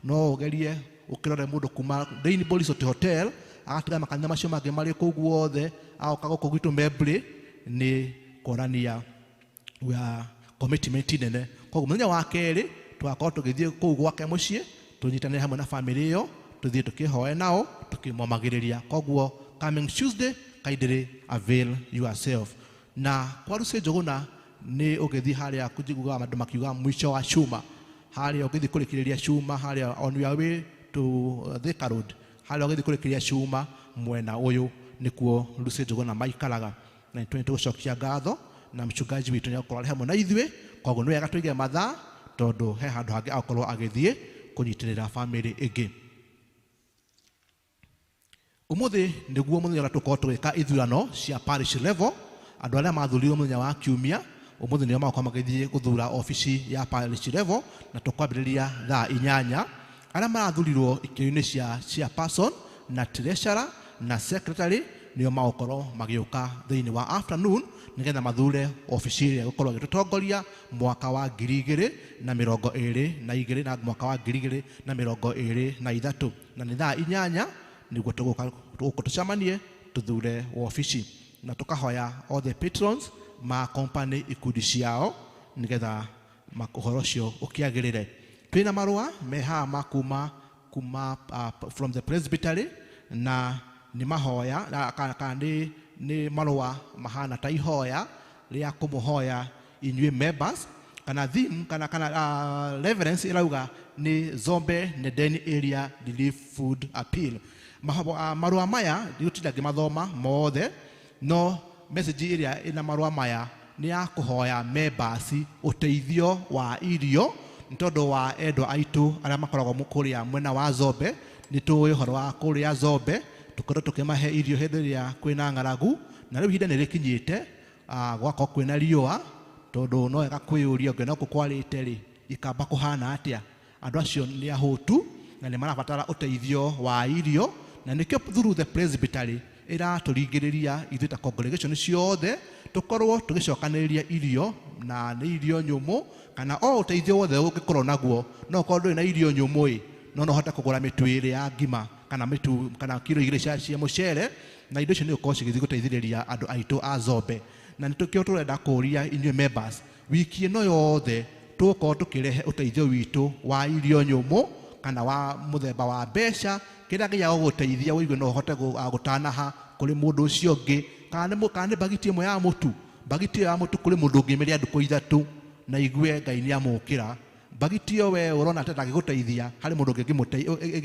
No ũgerie ũkĩrore mũndũ kuma Rainbow Resort Hotel agatiga makanitha macio mangĩ marĩ kũu guothe, agoka gũkũ gwitũ Membley, nĩ kuonania wa commitment nene. Koguo mũthenya wa kerĩ tũgakorwo tũgĩthiĩ kũu gwake mũciĩ, tũnyitanĩre hamwe na famĩlĩ ĩyo, tũthiĩ tũkĩhoe nao tũkĩmomagĩrĩria. Koguo coming Tuesday, kindly avail yourself. Na kwa Lucy Njũgũna nĩ ũgĩthiĩ harĩa kũjiguaga andũ makiuga mũico wa cuma, harĩa ũgĩthiĩ kũrĩkĩrĩria cuma, harĩa on your way to Thika Road, harĩa ũgĩthiĩ kũrĩkĩrĩria cuma mwena ũyũ nĩkuo Lucy Njũgũna maikaraga. Na nĩ tũgũcokia ngatho na mchungaji witũ nĩagũkorwo arĩ hamwe na ithuĩ. Koguo nĩ wega tũige mathaa, tondũ he handũ hangĩ agũkorwo agĩthiĩ kũnyitĩrĩra famĩlĩ ĩngĩ. Ũmũthĩ nĩguo mũthenya ũrĩa tũkorwo tũgĩka ithurano cia parish level. Andũ arĩa mathurirwo mũthenya wa kiumia, ũmũthĩ nĩo magũkorwo magĩthiĩ gũthura obici ya parish level, na tũkwambĩrĩria thaa 8. Arĩa marathurirwo ikĩro-inĩ cia chairperson na treasurer na secretary nĩo magũkorwo magĩũka thĩinĩ wa afternoon, nĩgetha mathure obici ĩrĩa ĩgũkorwo ĩgĩtũtongoria mwaka wa 2022 na mwaka wa 2023, na nĩ thaa 8 nĩguo tũgũka gũkũ tũcemanie tũthure obici, na tũkahoya all the patrons ma company ikundi ciao nĩgetha ũhoro ũcio ũkĩagĩrĩre. Twĩna marũa me haha ma kuma from the presbytery, na nĩ mahoya kana nĩ marũa mahana ta ihoya rĩa kũmũhoya inyuĩ members, kana theme kana reverence ĩrauga nĩ Zombe Nedeni Area Relief Food Appeal. Marũa maya ndigũtinda ngĩmathoma mothe, no message ĩrĩa ĩna marũa maya nĩ ya kũhoya members ũteithio wa irio, nĩ tondũ wa endwa aitũ arĩa makoragwo kũrĩa mwena wa Zombe. Nĩ tũĩ ũhoro wa kũrĩa Zombe, tũkoretwo tũkĩmahe irio hĩndĩ ĩrĩa kwĩna ng'aragu, na rĩu ihinda nĩ rĩkinyĩte, gwakorwo kwĩna riũa, tondũ no wega kwĩyũria ũngĩona gũkũ kwarĩte rĩ, ikamba kũhana atĩa. Andũ acio nĩ ahũtu na nĩ marabatara ũteithio wa irio, na nĩkĩo through the presbytery ĩratũringĩrĩria ithuĩ ta congregation ciothe tũkorwo tũgĩcokanĩrĩria irio, na nĩ irio nyũmũ kana o ũteithio wothe ũngĩkorwo naguo. No ũkorwo ndũrĩ na irio nyũmũ ĩ, no no ũhote kũgũra mĩtu ĩrĩ ya ngima kana mĩtu kana kiro 2 cia mũcere, na indo icio nĩ gũkorwo cigĩthiĩ gũteithĩrĩria andũ aitũ a Zombe. Na nĩ tũkĩo tũrenda kũũria inyuĩ members, wiki ĩno yothe tũgũkorwo tũkĩrehe ũteithio witũ wa irio nyũmũ kana wa mũthemba wa mbeca, kĩrĩa gĩa gũgũteithia ũigue no ũhote gũtanaha kũrĩ mũndũ ũcio ũngĩ, kana nĩ bagiti ĩmwe ya mũtu, bagiti ĩyo ya mũtu kũrĩ mũndũ ũngĩmĩrĩa ndukũ 3 na igue Ngai nĩ amũkĩra. Mbagiti ĩyo we ũrona atĩ ndangĩgũteithia harĩ mũndũ ũngĩ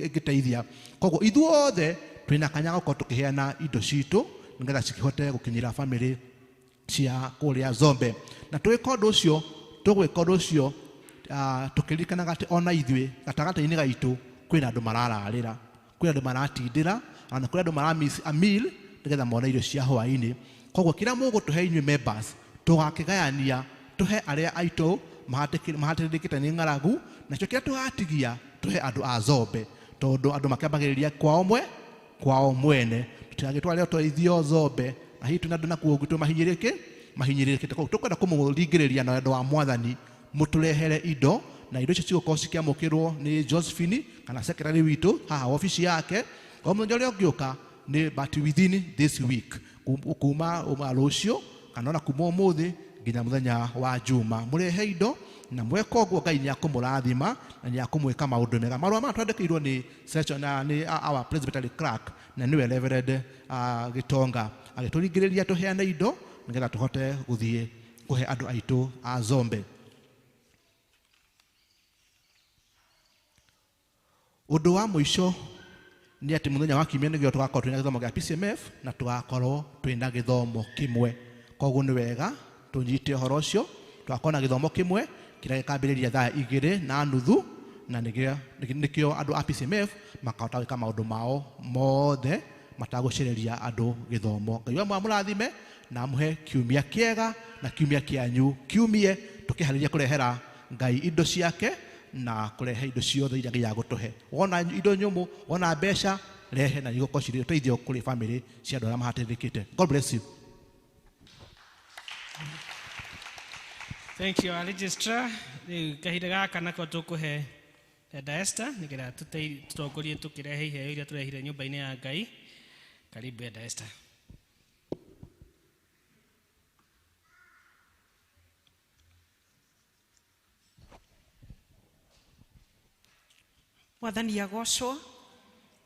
ĩngĩteithia. Koguo ithuothe twĩna kanya gũkorwo tũkĩheana indo citũ nĩgetha cikĩhote gũkinyĩra bamĩrĩ cia kũrĩa Zombe. Na tũgĩka ũndũ ũcio, tũgwĩka ũndũ ũcio tũkĩririkanaga atĩ ona ithuĩ gatagatĩ-inĩ gaitũ kwĩna andũ marararĩra, kwĩna andũ maratindĩra, ona kwĩna andũ mara miss a meal nĩgetha mone irio cia hwaĩ-inĩ. Koguo kĩrĩa mũgũtũhe inyuĩ members tũgakĩgayania tũhe arĩa aitũ mahatĩrĩrĩkĩte nĩ ng'aragu, nakĩo kĩrĩa tũgatigia tũhe andũ a Zombe, tondũ andũ makĩambagĩrĩria kwao mwene. Tũtigagĩtware ũteithio Zombe na hihi twĩna andũ nakuo gwitũ mahinyĩrĩrĩkĩte. Koguo tũkwenda kũmũringĩrĩria na wendo wa Mwathani mũtũrehere indo, na indo icio cigũkorwo cikĩamũkĩrwo nĩ Josephine kana secretary witũ haha wabici yake o mũthenya ũrĩa ũngĩũka nĩ, but within this week, kuma rũciũ kana ona kuma ũmũthĩ nginya mũthenya wa Juma, mũrehe indo. Na mweka ũguo Ngai nĩ akũmũrathima na nĩ akũmwĩka maũndũ mega. Marũa maya twandĩkĩirwo nĩ section na nĩ our presbytery clerk na nĩwe Reverend Gitonga, agĩtũringĩrĩria tũheane indo nĩgetha tũhote gũthiĩ kũhe andũ aitũ a Zombe. Ũndũ wa mũico nĩ atĩ mũthenya wa kiumia nĩguo tũgakorwo twĩna gĩthomo gĩa PCMF na tũgakorwo twĩna gĩthomo kĩmwe. Koguo nĩ wega tũnyite ũhoro ũcio. Tũgakorwo na gĩthomo kĩmwe kĩrĩa gĩkambĩrĩria thaa 2:30, na nĩkĩo andũ a PCMF makahota gwĩka maũndũ mao mothe matagũcereria andũ gĩthomo. Ngai wa amũrathime na amũhe kiumia kĩega na kiumia kĩanyu kiumie, tũkĩharĩria kũrehera Ngai indo ciake na kũrehe indo ciothe iria Ngai agũtũhe. Wona indo nyũmũ, wona mbeca, rehe na igũkorwo cirĩ ũteithio kũrĩ bamĩrĩ cia andũ arĩa mahatĩrĩrĩkĩte. God bless you. Thank you, our registrar. Rĩu kahinda gaka nako tũkũhe Dada Esther nĩgetha tũtongorie tũkĩrehe iheo iria tũrehire nyũmba-inĩ ya Ngai. Karibu Dada Esther. Mwathani agocwo.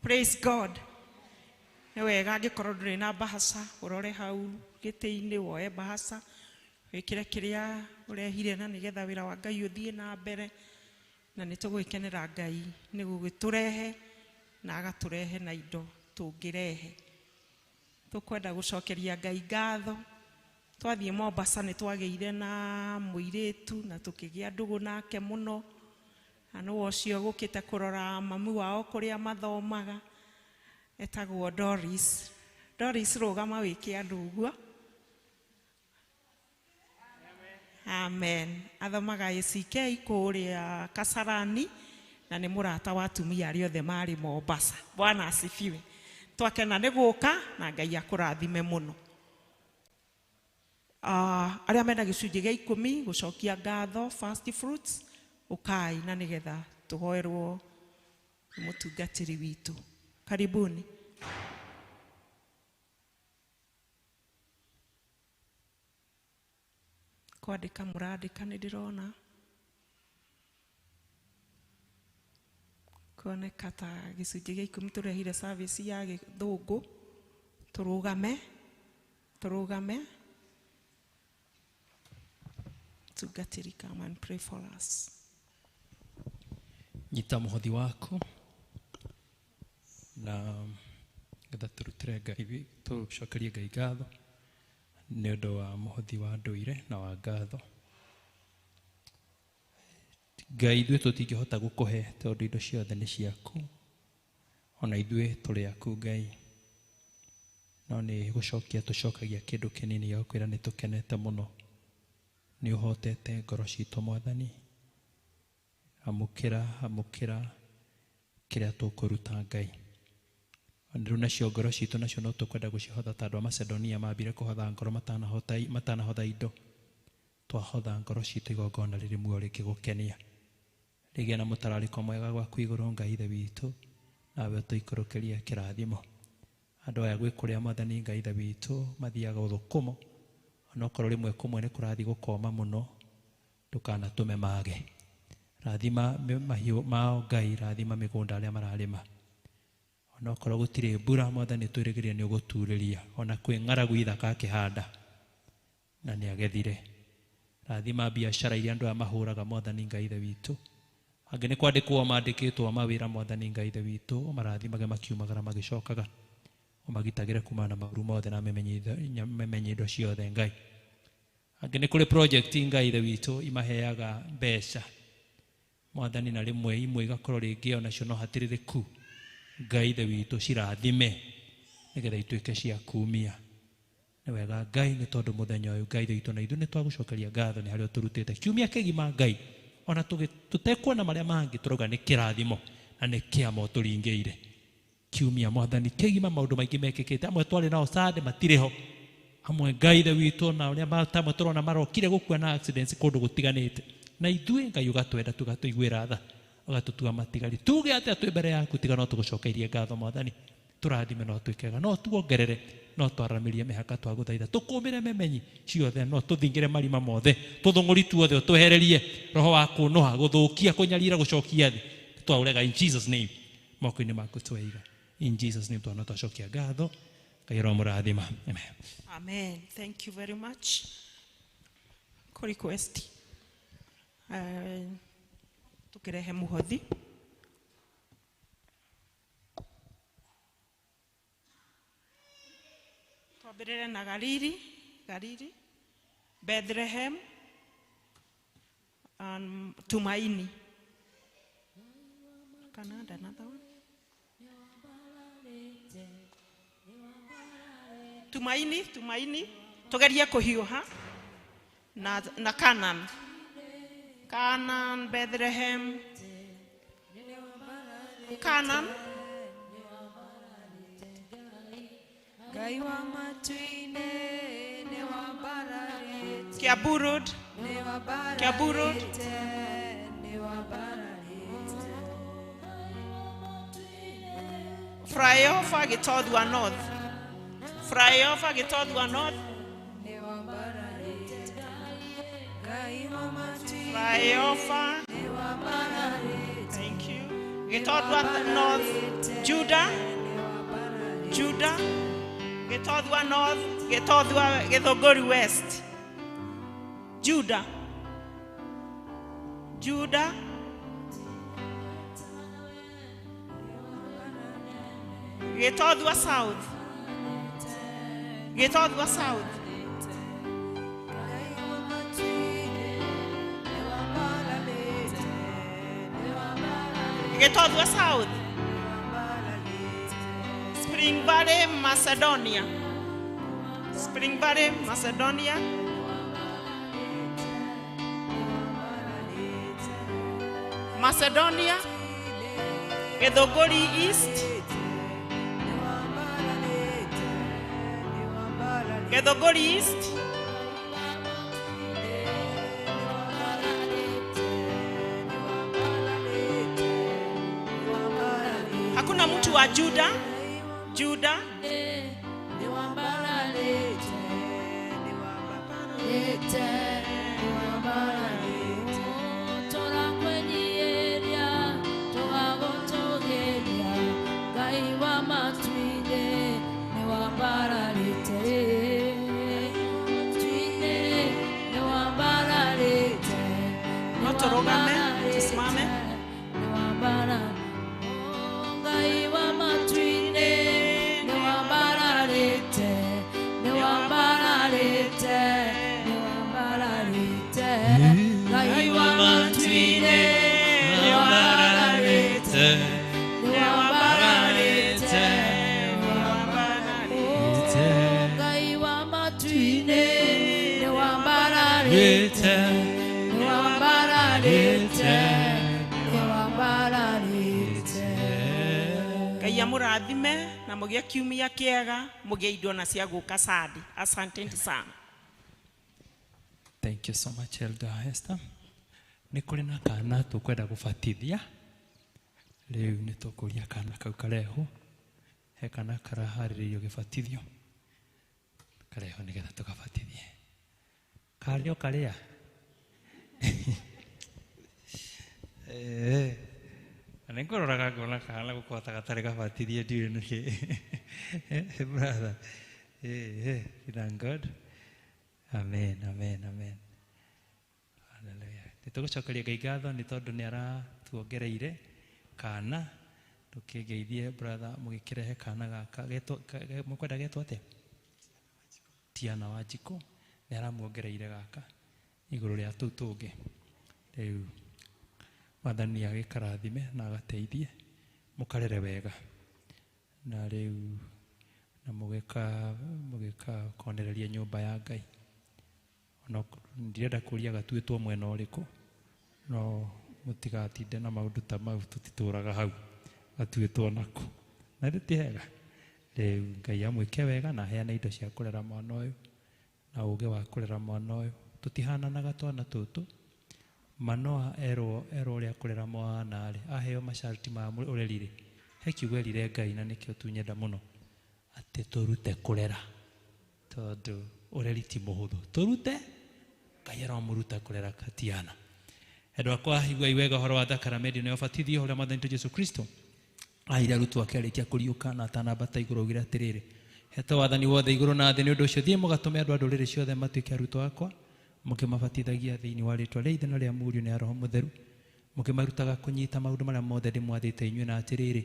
Praise God. Nĩ wega angĩkorwo ndũrĩ na mbahaca ũrore hau gĩtĩ-inĩ woe mbahaca wĩkĩre kĩrĩa ũrehire na nĩgetha wĩra wa Ngai ũthiĩ na mbere, na nĩ tũgwĩkenera Ngai nĩ gũgĩtũrehe na agatũrehe na indo tũngĩrehe. Tũkwenda gũcokeria Ngai ngatho. Twathiĩ Mombasa nĩ twagĩire na mũirĩtu na tũkĩgĩa ndũgũ nake mũno, na nĩwe ũcio gũkĩte kũrora mamu wao kũrĩa mathomaga, etagwo Doris. Doris, rũgama wĩke andũ ũguo. Amen. Athomaga ACK kũrĩa Kasarani na nĩ mũrata wa atumia arĩa othe marĩ Mombasa. Bwana asifiwe. Twakena nĩ gũka na Ngai akũrathime mũno. Arĩa mena gĩcunjĩ gĩa 10 gũcokia ngatho first fruits, ũkai na nĩgetha tũhoerwo nĩ mũtungatĩri witũ. Karibuni. Kwandĩka mũrandĩka nĩ ndĩrona kuoneka ta gĩcunjĩ gĩa 10 tũrehire service ya gĩthũngũ. Tũrũgame, tũrũgame. Mũtungatĩri, come and pray for us. Nyita mũhothi waku na getha tũrutĩre Ngai, tũcokerie Ngai ngatho nĩ ũndũ wa mũhothi wa ndũire na wa ngatho. Ngai, ithuĩ tũtingĩhota gũkũhe tondũ indo ciothe nĩ ciaku, ona ithuĩ tũrĩ aku Ngai, no nĩ gũcokia tũcokagia kĩndũ kĩnini gĩa gũkwĩra nĩ tũkenete mũno nĩ ũhotete ngoro citũ Mwathani. Amũkĩra, amũkĩra kĩrĩa tũkũruta Ngai. Rĩu nacio ngoro citũ nacio no tũkwenda gũcihotha ta andũ a Macedonia mambire kũhotha ngoro matanahotha indo. Twahotha ngoro citũ igongona rĩrĩ muoyo rĩngĩgũkenia, rĩgĩe na mũtararĩko mwega gwaku igũrũ Ngai Ithe witũ, nawe ũtũikũrũkĩrie kĩrathimo. Andũ aya gwĩ kũrĩa Mwathani Ngai Ithe witũ mathiaga ũthũkũmo, onokorwo rĩmwe kũmwe nĩ kũrathiĩ gũkoma mũno, ndũkanatũme mage. Rathima mahiũ mao Ngai, rathima mĩgũnda arĩa mararĩma. Onokorwo gũtirĩ mbura Mwathani twĩrĩgĩrĩre nĩ ũgũturĩria, ona kwĩ ng'aragu ithaka akĩhanda na nĩ agethire. Rathima biacara iria andũ aya mahũraga Mwathani Ngai Ithe witũ, Angĩ nĩ kwandĩkwo mandĩkĩtwo mawĩra Mwathani Ngai Ithe witũ, ũmarathimage makiumagara magĩcokaga, ũmagitagĩre kumana na maũru mothe na memenye indo ciothe Ngai. Angĩ nĩ kũrĩ project Ngai Ithe witũ imaheaga mbeca Mwathani, na rĩmwe imwe igakorwo rĩngĩ onacio no hatĩrĩrĩku. Ngai Ithe witũ cirathime nĩgetha ituĩke cia kumia. Nĩ wega Ngai, nĩ tondũ mũthenya ũyũ Ngai Ithe witũ na ithuĩ nĩ twagũcokeria ngatho nĩ harĩa ũtũrutĩte kiumia kĩgima Ngai, ona tũtekuona marĩa mangĩ tũrauga nĩ kĩrathimo na nĩ kĩama ũtũringĩire. Kiumia Mwathani kĩgima maũndũ maingĩ mekĩkĩte, amwe twarĩ nao Sunday matirĩ ho, amwe Ngai Ithe witũ na ũrĩa amwe tũrona marokire gũkua na accidents kũndũ gũtiganĩte, na ithuĩ Ngai ũgatwenda tũgatũiguĩra tha, ũgatũtua matigari. Tuge atĩa twĩ mbere yaku tiga no tũgũcokeirie ngatho Mwathani, tũrathime no twĩkega, no tuongerere, no twaramĩrie mĩhaka twagũthaitha, tũkũmĩre memenyi ciothe, no tũthingĩre marima mothe, tũthũng'ũri tuothe ũtwehererie roho wa kũnũha, gũthũkia, kũnyarira, gũcokia thĩ, twaũrega in Jesus name. Moko-inĩ maku tweiga in Jesus name, twana twacokia ngatho. Ngai aromũrathima. Amen. Amen. Thank you very much. Ko request. Tukirehe muhothi. Twambĩrĩre na Galili, Galili, Bethlehem, and Tumaini. Can I add another one? Tumaini, Tumaini, tugerie kũhiũha na Canaan. Canaan, Bethlehem, Canaan. Ngai wa matu-inĩ nĩ wambararĩte. Kiambu Road. Nĩ Kiambu Road. wambararĩte, nĩ wambararĩte. Flyover Gĩtothua North. Flyover Gĩtothua North. Nĩ wambararĩte. Ngai wa matu-inĩ Flyover. nĩ wambararĩte. Thank you. Gĩtothua North. Judah. Judah. Gĩtothua North. Gĩtothua Gĩthũngũri West. Judah. Judah. Gĩtothua South. Gĩtothua South. Ngai wa matu-inĩ nĩ wambararĩte, nĩ wambararĩte, Gĩtothua South. nĩ wambararĩte. Spring Valley, Macedonia. Spring Valley, Macedonia. Macedonia. Gĩthũngũri East. Gĩthũngũri East. Hakuna mtu wa Juda. Juda. No tũrũgame, tusimame. Ngai wa matu-inĩ nĩ wambararĩte, nĩ wambararĩte, nĩ wambararĩte. Ngai wa matu-inĩ nĩ wambararĩte, nĩ wambararĩte, nĩ wambararĩte. Ngai wa matu-inĩ nĩ wambararĩte, nĩ wambararĩte, nĩ wambararĩte. Ngai amũrathime na mũgĩe kiumia kĩega, mũgĩe indo na cia gũka Sunday. Asanteni sana. Thank you so much, Elder Esther. Nĩ kũrĩ na kana tũkwenda gũbatithia. Rĩu nĩ tũkũria kana kau karehwo. He kana karaharĩrĩirio gĩbatithio. Karehwo nĩgetha tũgabatithie. Karĩ o karĩa. Na nĩ ngũroraga ngona kana gũkorwo ta gatarĩ gabatithie ndiũĩ nĩkĩ. Brother. Thank God. Amen, amen, amen. Hallelujah. Nĩ tũgũcokeria Ngai ngatho nĩ tondũ nĩ aratuongereire kana tũkĩgeithie brother mũgĩkĩrehe kana gaka mũkwenda getwo atĩa? Tiana Wanjikũ nĩ aramuongereire gaka igũrũ rĩa tũu tũngĩ. Rĩu Mwathani agĩkarathime na agateithie mũkarere wega na rĩu na mũgĩka konereria nyũmba ya Ngai. Ona ndirenda kũria gatuĩtwo mwena ũrĩkũ, no mũtigatinde na maũndũ ta mau, tũtitũraga hau gatuĩtwo nako na rĩu ti hega. Rĩu Ngai amwĩke wega na aheane indo cia kũrera mwana ũyũ na ũũgĩ wa kũrera mwana ũyũ. Tũtihananaga twana tũtũ. Manoa erwo ũrĩa kũrera mwana rĩ, aheo masharti ma ũreri rĩ, he kiugo erire Ngai na nĩkĩo tunyenda mũno, atĩ tũrute kũrera, tondũ ũreri ti mũhũthũ. Tũrute, Ngai aramũruta kũrera Katiana. Endwa akwa, iguai wega ũhoro wa thakaramenti na ũbatithio ũrĩa Mwathani witũ Jesũ Kristo aheire arutwo ake arĩkia kũriũka na atanambata igũrũ, augire atĩrĩrĩ, hete wathani wothe igũrũ na thĩ, nĩ ũndũ ũcio thiĩ mũgatũme andũ a ndũrĩrĩ ciothe matuĩke arutwo akwa, mũkĩmabatithagia thĩinĩ wa rĩĩtwa rĩa Ithe na rĩa Mũriũ na rĩa Roho Mũtheru, mũkĩmarutaga kũnyita maũndũ marĩa mothe ndĩmwathĩte inyuĩ, na atĩrĩrĩ,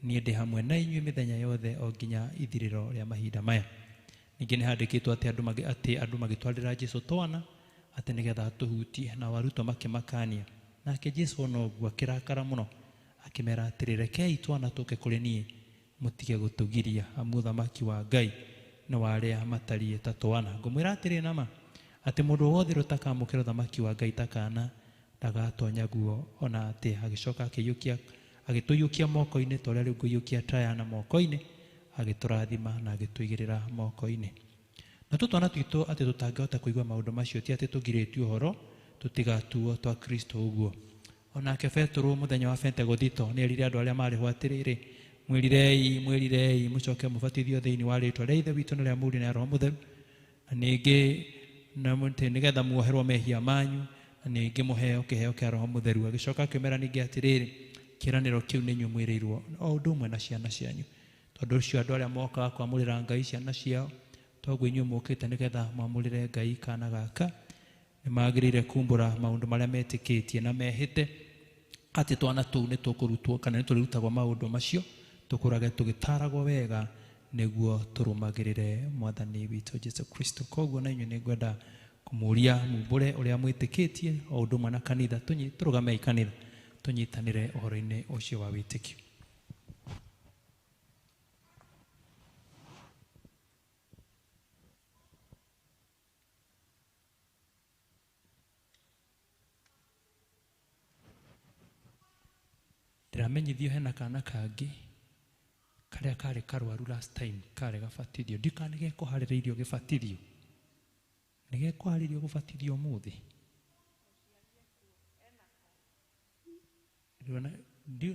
niĩ ndĩ hamwe na inyuĩ mĩthenya yothe o nginya ithirĩro rĩa mahinda maya. Ningĩ nĩ handĩkĩtwo atĩ andũ magĩtwarĩra Jesũ twana atĩ nĩgetha atũhutie, nao arutwo makĩmakania. Nake Jesũ ona ũguo akĩrakara mũno, akĩmera atĩrĩ, rekei twana tũke kũrĩ niĩ, mũtige gũtũgiria, amu ũthamaki wa Ngai nĩ wa arĩa matariĩ ta twana. Ngũmwĩra atĩrĩ na ma, atĩ mũndũ wothe ũtakamũkĩra ũthamaki wa Ngai ta kaana ndagatonya guo ona atĩ. Agĩcoka agĩtũiyũkia moko-inĩ ta ũrĩa rĩu ngũiyũkia Tayana moko-inĩ, agĩtũrathima na agĩtũigĩrĩra moko-inĩ. Na tũtwana twitũ atĩ tũtangĩhota kũigua maũndũ macio ti atĩ tũgirĩtio ũhoro, tũtigatuo twa Kristo ũguo. Onake Petero mũthenya wa Pentekothito nĩ erire andũ arĩa marĩ ho atĩrĩrĩ, mwĩrirei, mwĩrirei, mũcoke mũbatithio thĩinĩ wa rĩĩtwa rĩa Ithe witũ na rĩa Mũriũ na rĩa Roho Mũtheru, na ningĩ na nĩgetha muoherwo mehia manyu, na ningĩ mũheo kĩheo kĩa Roho Mũtheru. Agĩcoka akĩmera ningĩ atĩrĩrĩ, kĩĩranĩro kĩu nĩ inyuĩ mwĩrĩirwo o ũndũ ũmwe na ciana cianyu. Tondũ ũcio andũ arĩa mokaga kwamũrĩra Ngai ciana ciao, toguo inyuĩ mũkĩte nĩgetha mwamũrĩre Ngai kana gaka, nĩ magĩrĩire kumbũra maũndũ marĩa metĩkĩtie na mehĩte atĩ twana tũu nĩ tũkũrutwo kana nĩ tũrĩrutagwo maũndũ macio, tũkũrage tũgĩtaragwo wega nĩguo tũrũmagĩrĩre Mwathani witũ Jesũ Kristo. Koguo na inyuĩ nĩ ngwenda kũmũria mumbũre ũrĩa mwĩtĩkĩtie o ũndũ ũmwe na kanitha, tũrũgamei kanitha tũnyitanĩre ũhoro-inĩ ũcio wa wĩtĩkio. Ndĩramenyithio hena kana kangĩ karĩa karĩ karwaru last time karĩ gabatithio, ndikana nĩgekũharĩrĩirio gĩbatithio, nĩgekũharĩrĩirio gũbatithio ũmũthĩ.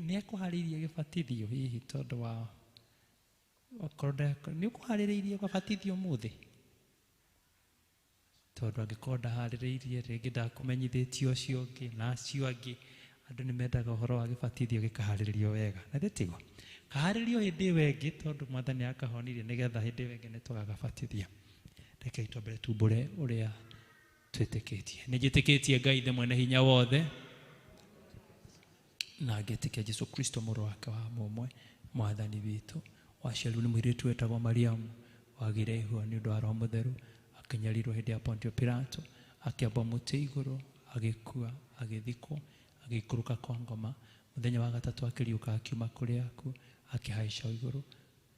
Nĩekũharĩrĩirie gĩbatithio hihi tondũ wa okorwo nĩ ũkũharĩrĩirie gũbatithio ũmũthĩ, tondũ angĩkorwo ndaharĩrĩirie rĩngĩ ndakũmenyithĩtie ũcio ũngĩ na acio angĩ, andũ nĩ mendaga ũhoro wa gĩbatithio gĩkaharĩrĩrio wega, na gĩtigwo kaharĩrĩrio hĩndĩ ĩyo ĩngĩ, tondũ Mwathani akahonirie nĩgetha hĩndĩ ĩyo ĩngĩ nĩtũgagabatithia. Rekei twambere tumbũre ũrĩa twĩtĩkĩtie. Nĩ njĩtĩkĩtie Ngai Ithe mwene hinya wothe, na ngĩtĩkia Jesũ Kristo mũrũ wake wa mũmwe Mwathani witũ, waciarirwo nĩ mũirĩtu wetagwo Mariamu, wagĩire ihua nĩ ũndũ wa Roho Mũtheru, akĩnyarirwo hĩndĩ ya Pontio Pilato, akĩambwo mũtĩ igũrũ, agĩkua, agĩthikwo, agĩikũrũka kwa ngoma, mũthenya wa gatatũ akĩriũka akiuma kũrĩa akuũ, akĩhaica igũrũ,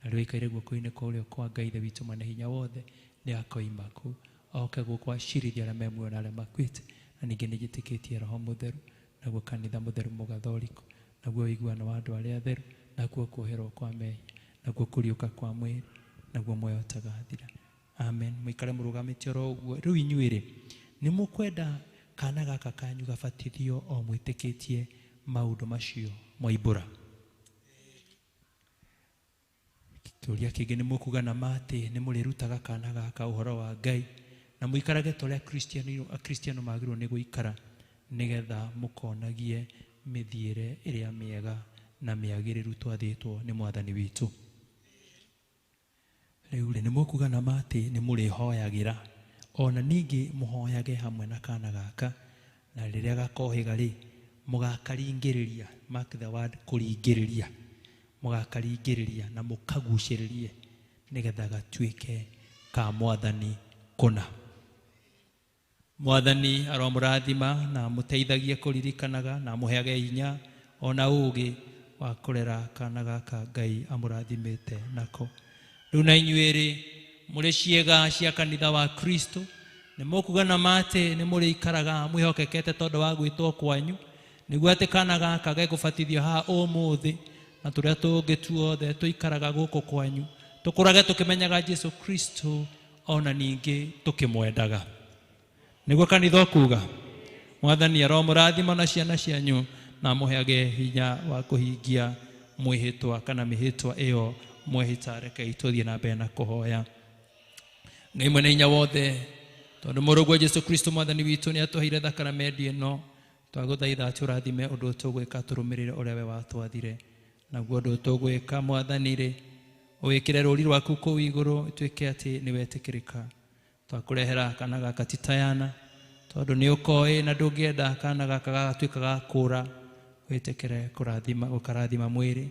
na rĩu aikaire guoko-inĩ kwa ũrĩo kwa Ngai Ithe witũ mwene hinya wothe, nĩ akoima kũu oke gũkũ acirithie arĩa me muoyo na arĩa makuĩte. Na ningĩ nĩ njĩtĩkĩtie Roho Mũtheru, naguo kanitha mũtheru mũgathoriko, naguo ũiguano wa andũ arĩa atheru, naguo kuoherwo kwa mehia, naguo kũriũka kwa mwĩrĩ, naguo muoyo ũtagathira. Amen. Mũikare mũrũgamĩte oro ũguo. Rĩu inyuĩ rĩ, nĩ mũkwenda kana gaka kanyu gabatithio o mwĩtĩkĩtie maũndũ macio mwaimbũra? Kĩũria kĩngĩ nĩ mũkuga na ma atĩ nĩ mũrĩrutaga kana gaka ũhoro wa Ngai na mũikarage ta ũrĩa Akristiano magĩrĩirwo nĩ gũikara, nĩgetha mũkonagie mĩthiĩre ĩrĩa mĩega na mĩagĩrĩru twathĩtwo nĩ Mwathani witũ. Rĩu rĩ, nĩ mũkuga na ma atĩ nĩ mũrĩhoyagĩra ona ningĩ mũhoyage hamwe na kana gaka, na rĩrĩa gakohĩga rĩ, Mũgakaringĩrĩria, mark the word kũringĩrĩria, mũgakaringĩrĩria na mũkagucĩrĩrie nĩgetha gatuĩke ka mwathani kũna. Mwathani aromũrathima na amũteithagie kũririkanaga na amũheage hinya ona ũũgĩ wa kũrera kana gaka Ngai amũrathimĩte nako. Rĩu na inyuĩ-rĩ, mũrĩ ciĩga cia kanitha wa Kristo, nĩ mũkuga na ma atĩ nĩ mũrĩikaraga mwĩhokekete tondũ wa gwĩtwo kwanyu, nĩguo atĩ kana gaka gegũbatithio haha ũmũthĩ na tũrĩa tũngĩ tuothe tũikaraga gũkũ kwanyu, tũkũrage tũkĩmenyaga Jesu Kristo ona ningĩ tũkĩmwendaga. Nĩguo kanitha ũkuga, mwathani aromũrathima na ciana cianyu na amũheage hinya wa kũhingia mwĩhĩtwa kana mĩhĩtwa ĩyo mwehĩta. Rekei tũthiĩ na mbere na kũhoya. Ngai mwene hinya wothe, tondũ mũrũguo Jesu Kristo mwathani witũ nĩ atũheire thakaramendi ĩno, twagũthaitha atĩ ũrathime ũndũ tũgwĩka tũrũmĩrĩre ũrĩa we watwathire. Naguo ũndũ tũgwĩka mwathani rĩ, ũwĩkĩre rũri rwaku kũu igũrũ ĩtuĩke atĩ nĩ wetĩkĩrĩka. Twakũrehera kana gaka ti Tayana, tondũ nĩ ũkoĩ na ndũngĩenda kana gaka gagatuĩka ga kũra, wĩtĩkĩre kũrathima gũkarathima mwĩrĩ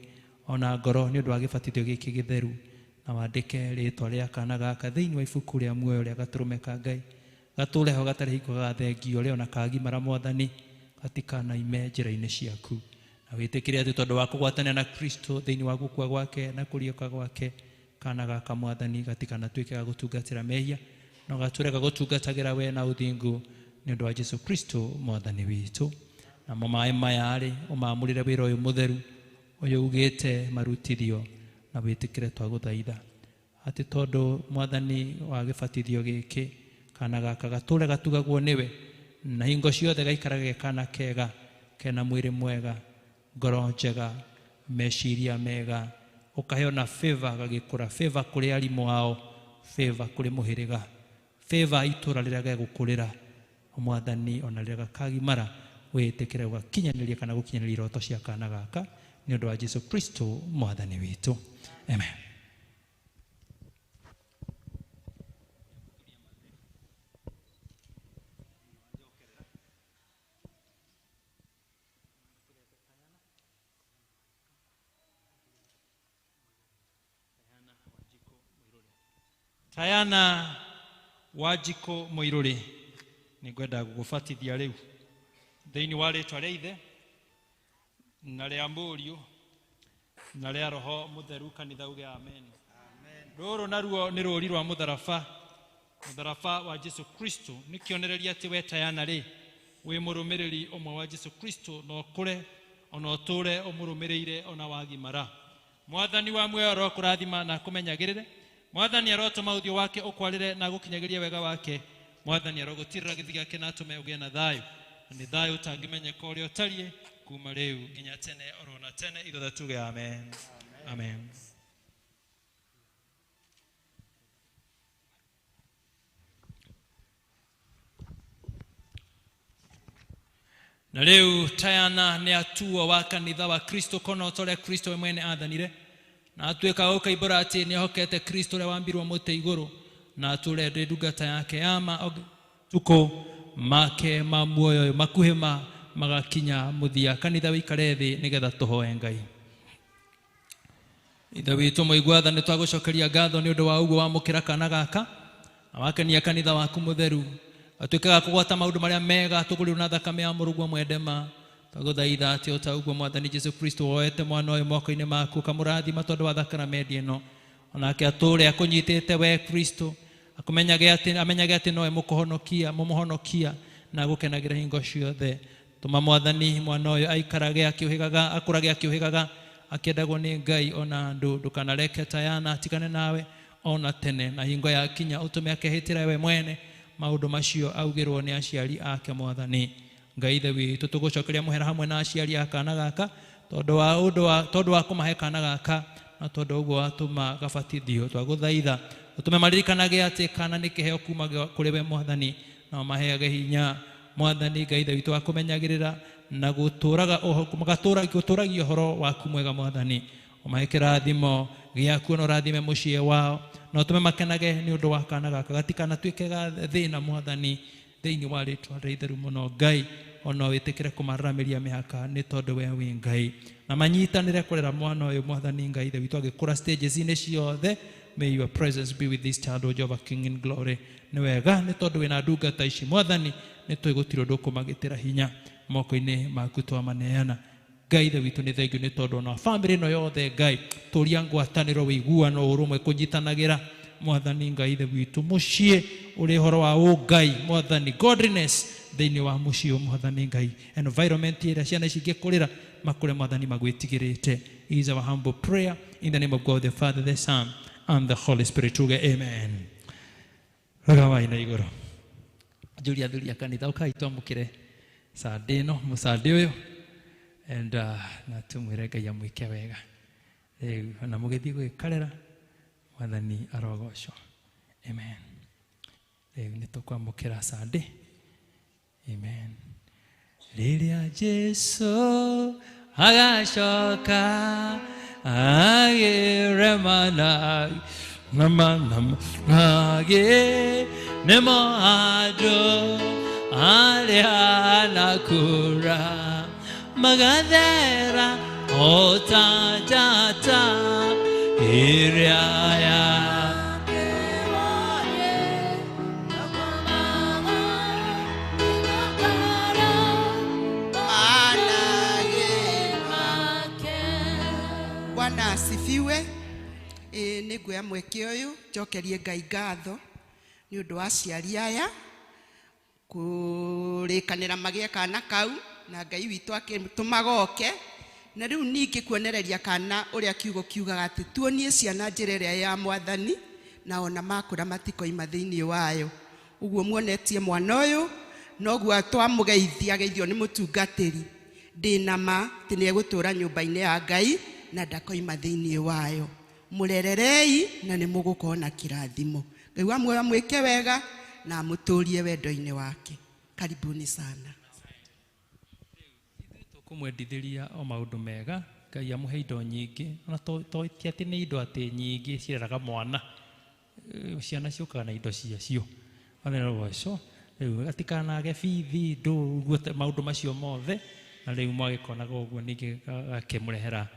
ona ngoro nĩ ũndũ wa gĩbatithio gĩkĩ gĩtheru, na wandĩke rĩtwa rĩa kana gaka thĩinĩ wa ibuku rĩa muoyo rĩa gatũrũme ka Ngai, gatũre ho gatarĩ hingo gagathengio rĩ ona kagimara mwathani, gatikanaime njĩra-inĩ ciaku. Na wĩtĩkĩre atĩ tondũ wa kũgwatanĩra na Kristo thĩinĩ wa gũkua gwake na kũriũka gwake, kana gaka mwathani gatikanatuĩke ga gũtungatĩra mehia, no gatũre gagũtungatagĩra we na ũthingu nĩ ũndũ wa Jesu Kristo mwathani witũ. Namo maĩ maya rĩ, ũmaamũrĩre wĩra ũyũ mũtheru ũyũ ugĩte marutithio, na wĩtĩkĩre twagũthaitha atĩ tondũ mwathani wa gĩbatithio gĩkĩ kana gaka gatũre gatugagwo nĩwe, na hingo ciothe gaikarage kana kega kena mwĩrĩ mwega, ngoro njega, meciria mega, ũkahe ona favor gagĩkũra, favor kũrĩ arimũ ao, favor kũrĩ mũhĩrĩga, favor itũra rĩrĩa gegũkũrĩra mwathani, ona rĩrĩa gakagimara wĩtĩkĩre gũgakinyanĩria kana gũkinyanĩria iroto cia kana gaka nĩ ũndũ wa Jesu Kristo mwathani witũ. Amen. Tayana Wanjikũ Mũirũrĩ, nĩngwenda gũgũbatithia rĩu thĩinĩ wa rĩtwa rĩa Ithe na rĩa Mũriũ na rĩa Roho Mũtheru. Kanitha uge amen. Rũrũ naruo nĩ rũri rwa mũtharaba, mũtharaba wa Jesu Kristo, nĩ kĩonereria atĩ we Tayana rĩ, wĩ mũrũmĩrĩri ũmwe wa Jesu Kristo, na ũkũre ona ũtũre ũmũrũmĩrĩire ona wagimara. Mwathani wa muoyo arokũrathima na akũmenyagĩrĩre. Mwathani arotũma ũthiũ wake ũkwarĩre na agũkinyagĩrie wega wake. Mwathani arogũtirĩra gĩthithi gĩake na atũme ũgĩe na thayũ, na nĩ thayũ ũtangĩmenyeka ũrĩa ũtariĩ kuma rĩu nginya tene oro na tene. Ithuothe tuge amen. Amen. Na rĩu Tayana nĩ atuo wa kanitha wa Kristo kona ota ũrĩa Kristo we mwene athanire, na atuĩka gũkaimbũra atĩ nĩ ehokete Kristo ũrĩa wambirwo mũtĩ igũrũ, na atũre ndĩ ndungata yake ya ma tukũ make ma muoyo ũyũ makuhĩ ma magakinya mũthia. Kanitha wĩikare thĩ nĩgetha tũhoe Ngai. Ithe witũ mũigua tha, nĩ twagũcokeria ngatho nĩ ũndũ wa ũguo wamũkĩra kana gaka na wakenia kanitha waku mũtheru, gatuĩke ga kũgwata maũndũ marĩa mega tũgũrĩrwo na thakame ya mũrũguo mwendema. Twagũthaitha atĩ o ta ũguo mwathani Jesu Kristo woete mwana ũyũ moko-inĩ maku ũkamũrathima tondũ wa thakaramendi ĩno, onake atũre akũnyitĩte we Kristo, akũmenyage atĩ amenyage atĩ nowe mũkũhonokia mũmũhonokia na agũkenagĩra hingo ciothe. Tũma mwathani mwana ũyũ aikarage akĩũhĩgaga, akũrage akĩũhĩgaga, akĩendagwo nĩ Ngai ona andũ. Ndũkanareke Tayana atigane nawe ona tene, na hingo yakinya ũtũme akehĩtĩra we mwene maũndũ macio augĩrwo nĩ aciari ake. Mwathani Ngai Ithe witũ, tũgũcokeria mũhera hamwe na aciari a kana gaka tondũ wa ũndũ wa tondũ wa kũmahe kana gaka na tondũ ũguo watũma gabatithio. Twagũthaitha ũtũme maririkanage atĩ kana nĩ kĩheo kuma kũrĩ we mwathani, na ũmaheage hinya mwathani Ngai Ithe witũ wa kũmenyagĩrĩra na gũtũraga gũtũragia ũhoro waku mwega. Mwathani, ũmahe kĩrathimo gĩaku na ũrathime mũciĩ wao, na ũtũme makenage nĩ ũndũ wa kana gaka gatikanatuĩke ga thĩna. Mwathani, thĩinĩ wa rĩtwa rĩa itheru mũno Ngai, Ona wĩtĩkĩre kũmararamĩria mĩhaka nĩ tondũ we wĩ Ngai. Na manyitanĩre kũrera mwana ũyũ Mwathani Ngai Ithe witũ agĩkũra stages-inĩ ciothe. May your presence be with this child, O Jehovah, King in glory. Nĩ wega nĩ tondũ wĩna ndungata ici Mwathani, nĩ tũĩ gũtirĩ ũndũ ũkũmagitĩra hinya moko-inĩ maku twamaneana. Ngai Ithe witũ nĩ thengiũ nĩ tondũ ona bamĩrĩ ĩno yothe Ngai tũria ngwatanĩro wĩiguano ũrũmwe kũnyitanagĩra Mwathani Ngai Ithe witũ mũciĩ ũrĩ ũhoro wa ũngai Mwathani godliness thĩinĩ wa mũciĩ ũyũ Mwathani Ngai environment ĩrĩa ciana ici ingĩkũrĩra makũre Mwathani magwĩtigĩrĩte. Is our humble prayer in the name of God the Father, the Son and the Holy Spirit. Tuge amen. Rũgamai na igũrũ. Njũria athuri a kanitha ũkai twamũkĩre Sunday ĩno mũsande ũyũ and na tũmwĩre Ngai amwĩke wega. Rĩu ona mũgĩthiĩ gwĩkarĩra Mwathani arogocwo. Amen. Rĩu nĩ tũkwamũkĩra Sunday. Amen. Rĩrĩa Jesu agacoka agĩremana nage nĩmo andũ arĩa nakũra magathera o ta njata ĩrĩa ya Bwana asifiwe. Ĩ nĩ nguoya mweke ũyũ njokerie Ngai ngatho nĩ ũndũ wa aciari aya kũrĩkanĩra magĩe kana kau na Ngai witũ akĩtũma goke na rĩu ningĩ kuonereria kana ũrĩa kiugo kiugaga atĩ tuonie ciana njĩra ĩrĩa ya Mwathani na ona makũra matikoima thĩinĩ wayo. Ũguo muonetie mwana ũyũ noguo twamũgeithia ageithio nĩ mũtungatĩri ndĩna ma atĩ nĩ egũtũra nyũmba-inĩ ya Ngai na ndakoima thĩinĩ wayo. Mũrererei na nĩ mũgũkorwo na kĩrathimo. Ngai wa muoyo amwĩke wega na amũtũrie wendo-inĩ wake. Karibuni sana. Tũkũmwendithĩria o maũndũ mega Ngai amũhe indo nyingĩ ona to ti atĩ nĩ indo atĩ nyingĩ cireraga mwana. Ciana ciũkaga na indo ciacio. Mwathani arogocwo. Rĩu atikanage bithi ndũ ũguo maũndũ macio mothe na rĩu mwagĩkonaga ũguo ningĩ gakĩmũrehera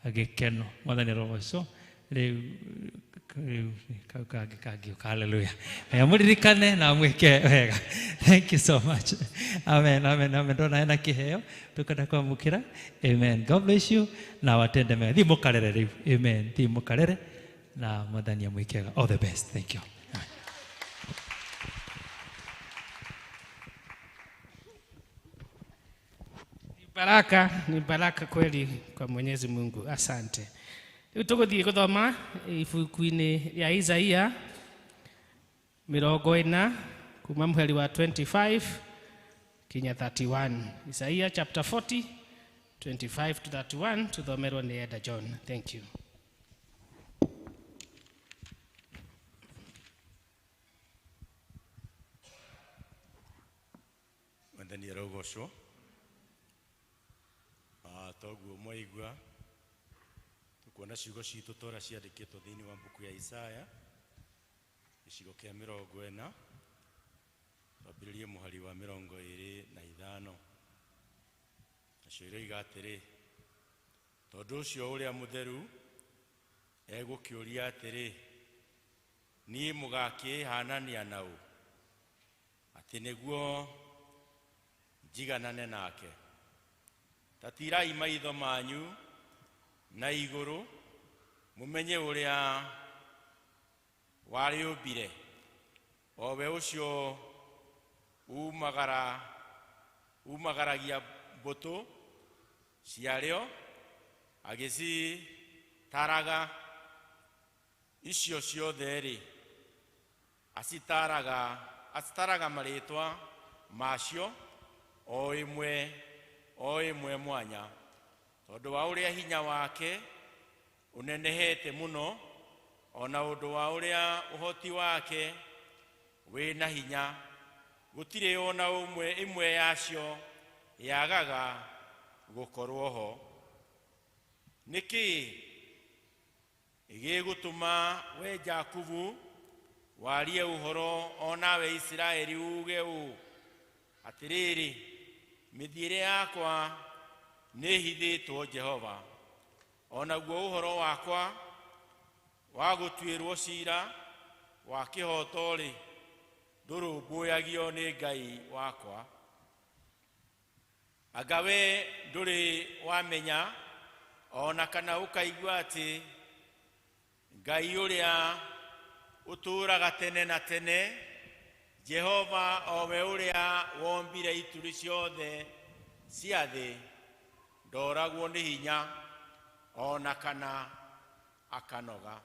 gĩkeno. Mwathani arogocwo. Rĩu rĩu kau kangĩ kangĩũka. Hallelujah. Ngai amũririkane na amwĩke wega. Thank you so much. Amen, amen, amen. Ndona hena kĩheo tũkwenda kwamũkĩra. Amen. God bless you na watende mega. Thiĩ mũkarere rĩu. Amen. Thiĩ mũkarere na Mwathani amwĩke wega. All the best. Thank you. Baraka, ni baraka kweli kwa Mwenyezi Mungu. Asante. Rĩu tũgũthiĩ gũthoma ibuku-inĩ rĩa Isaia 40 kuma mũhari wa 25 kinya 31. Isaia chapter 40 25 to 31 tuthomerwo nĩ Eda John. Thank you. Mwathani arogocwo. Toguo mwaigua tukuona ciugo citũ ta ũrĩa ciandĩkĩtwo thĩinĩ wa mbuku ya Isaya gĩcigo kĩa 40 twambĩrĩrie mũhari wa 25. Nacio iroiga atĩrĩ, tondũ ũcio ũrĩa mũtheru egũkĩũria atĩrĩ, niĩ mũgakĩhanania na ũ atĩ nĩguo njiganane nake? Ta tirai maitho manyu na igũrũ mũmenye ũrĩa warĩũmbire, o we ũcio umagaragia mbũtũ ciarĩo agĩcitaraga icio ciothe-rĩ, acitaraga marĩtwa macio o ĩmwe mwanya, tondũ wa ũrĩa hinya wake ũnenehete mũno, ona ũndũ wa ũrĩa ũhoti wake wĩna hinya, gũtirĩ ona ĩmwe yacio yagaga gũkorwo ho. Nĩkĩ gĩgũtũma we Jakubu warie ũhoro o nawe Isiraeli uge ũũ, atĩrĩrĩ, Mĩthiĩre yakwa nĩĩhithĩtwo Jehova, o naguo ũhoro wakwa wa gũtuĩrwo ciira wa kĩhooto-rĩ, ndũrũmbũyagio nĩ Ngai wakwa. Anga we ndũrĩ wamenya o na kana ũkaigua atĩ Ngai ũrĩa ũtũũraga tene na tene, Jehova o we ũrĩa wombire ituri ciothe cia thĩ, ndoragwo nĩ hinya o na kana akanoga.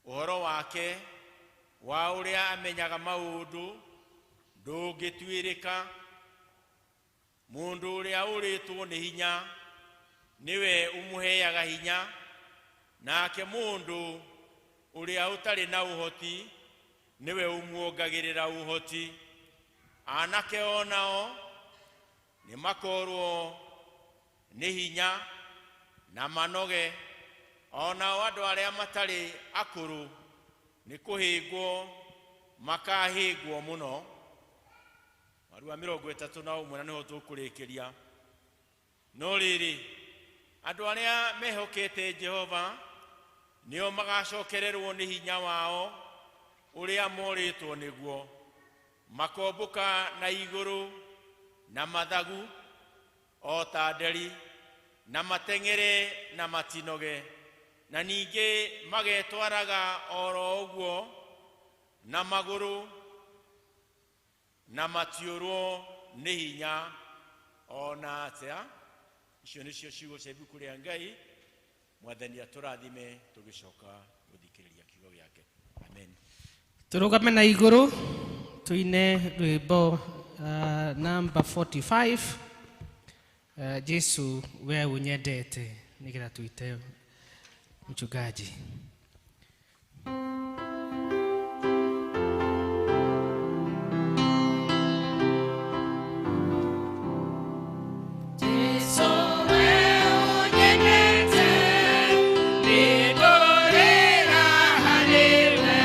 Ũhoro wake wa ũrĩa amenyaga maũndũ ndũngĩtuĩrĩka. Mũndũ ũrĩa ũrĩtwo nĩ hinya nĩwe ũmũheaga hinya, nake mũndũ ũrĩa ũtarĩ na ũhoti nĩwe ũmuongagĩrĩra ũhoti. Anake o nao nĩ makorwo nĩ hinya na manoge, o nao andũ arĩa matarĩ akũrũ nĩ kũhĩngwo makahĩngwo mũno. Marua 31 na nĩho tũkũrĩkĩria. No rĩrĩ, andũ arĩa mehokete Jehova nĩo magacokererwo nĩ hinya wao ũrĩa morĩtwo nĩguo, makombũka na igũrũ na mathagu o ta nderi, na mateng'ere na matinoge, na ningĩ magetwaraga oro ũguo na magũrũ na matiũrwo nĩ hinya ona atĩa. Icio nĩcio ciugo cia ibuku rĩa Ngai. Mwathani atũrathime tũgĩcoka gũthikĩrĩria kiugo gĩake. Amen. Tũrũgame na igũrũ tũine rwĩmbo namba 45, Jesu we ũnyendete, nĩgetha tuite mchungaji. Jesu we ũnyendete, nĩngũrĩra harĩ we,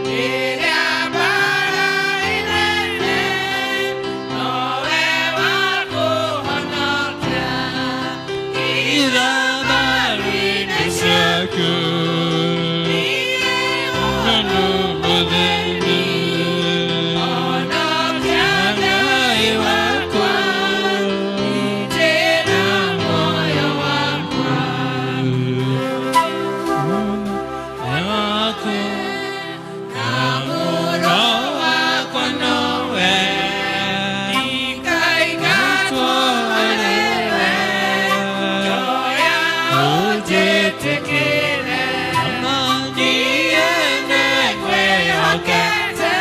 rĩrĩa mbaara ĩnene, nowe wa kũhonokia. Ithabarĩ-inĩ ciaku, honokia Ngai wakwa, tena moyo wakwa. Na wakwa nowe, ndikaingatwo harĩ we, njoya ũnjĩtĩkĩre, niĩ nĩngwĩhokete,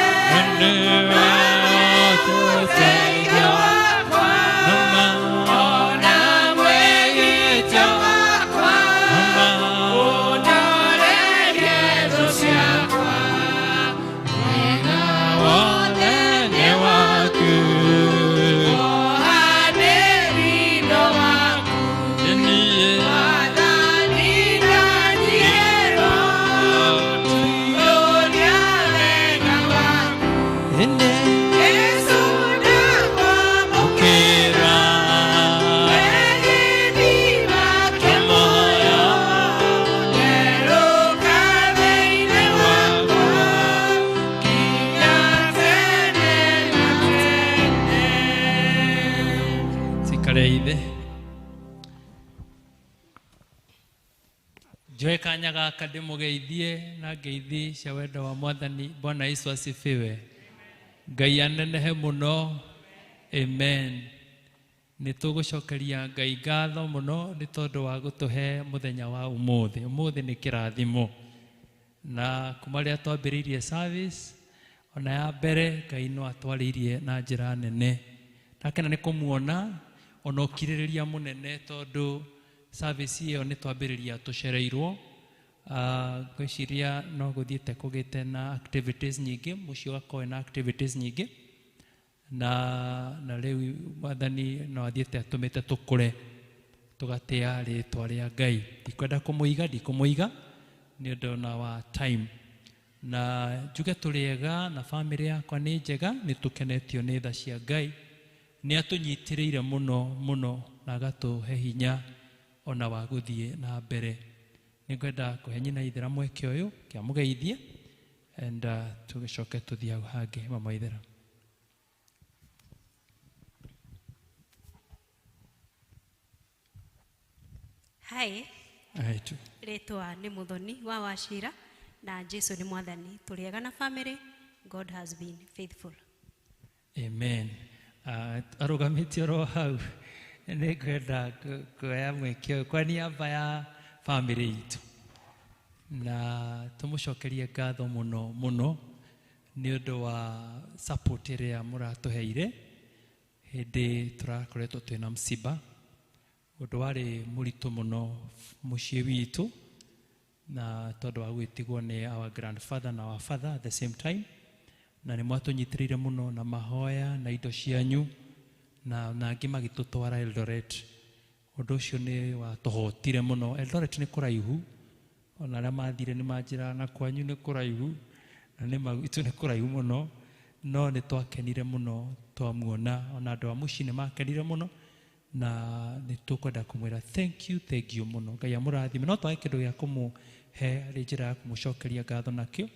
ũteithio wakwa, ona mwĩgitio wakwa, ũndorerie thũ ciakwa, wega wothe nĩ waku, ohanĩri no waku, Mwathani ndanyiĩrwo, tuonia wega waku. Yesu ndakwamũkĩra, wegeni wake muoyo, nderũka thĩinĩ wakwa, nginya tene na tene. Tikare ithe njoe kanya gaka ndĩmũgeithie na ngeithi cia wendo wa Mwathani. Bwana Yesu asifiwe. Ngai anenehe mũno. Amen. Nĩ tũgũcokeria Ngai ngatho mũno nĩ tondũ wa gũtũhe mũthenya wa ũmũthĩ. Ũmũthĩ nĩ kĩrathimo, na kuma rĩrĩa twambĩrĩirie service ona ya mbere, Ngai no atwarĩirie na njĩra nene. Ndakena nĩ kũmuona ona ũkirĩrĩria mũnene, tondũ service ĩyo nĩ twambĩrĩria tũcereirwo. Ngwĩciria no gũthiĩte kũgĩte na activities nyingĩ, mũciĩ ũgakorwo na activities nyingĩ, na rĩu Mwathani no athiĩte atũmĩte tũkũre tũgatĩa rĩtwa rĩa Ngai. Ndikwenda kũmũiga, ndikũmũiga nĩ ũndũ ona wa time, na njuge tũrĩ ega na bamĩrĩ yakwa nĩ njega, nĩ tũkenetio nĩ tha cia Ngai. Nĩ atũnyitĩrĩire mũno mũno na agatũhe hinya ona wa gũthiĩ na mbere. Nĩ ngwenda kũhe nyina Ithera mweke ũyũ kĩamũgeithie and tũgĩcoke tũthiĩ hau hangĩ. Mama Ithera. Hi. Aitu. Rĩtwa nĩ Mũthoni wa Wachira na Jesu nĩ mwathani. Tũrĩ ega na family. God has been faithful. Amen. Arũgamĩte oro hau nĩ ngwenda kuoya mweke ũyũ kwa niaba ya family itũ na tũmũcokerie ngatho mũno mũno nĩ ũndũ wa support ĩrĩa mũratũheire hĩndĩ tũrakoretwo twĩna msiba, ũndũ warĩ mũritũ mũno mũciĩ witũ, na tondũ wa gwĩtigwo nĩ our grandfather na our father at the same time, na nĩ mwatũnyitĩrĩire mũno na mahoya na indo cianyu na angĩ magĩtũtwara Eldoret. Ũndũ ũcio nĩ watũhotire mũno. Eldoret nĩ kũraihu, ona arĩa mathire nĩ manjĩraga na kwanyu nĩ kũraihu, na nĩ gwitũ nĩ kũraihu mũno, no nĩ twakenire mũno twamuona, ona andũ a mũciĩ nĩ makenire mũno, na nĩ tũkwenda kũmwĩra thank you, thank you mũno. Ngai amũrathime. No twage kĩndũ gĩa kũmũhe arĩ njĩra ya kũmũcokeria ngatho nakĩo,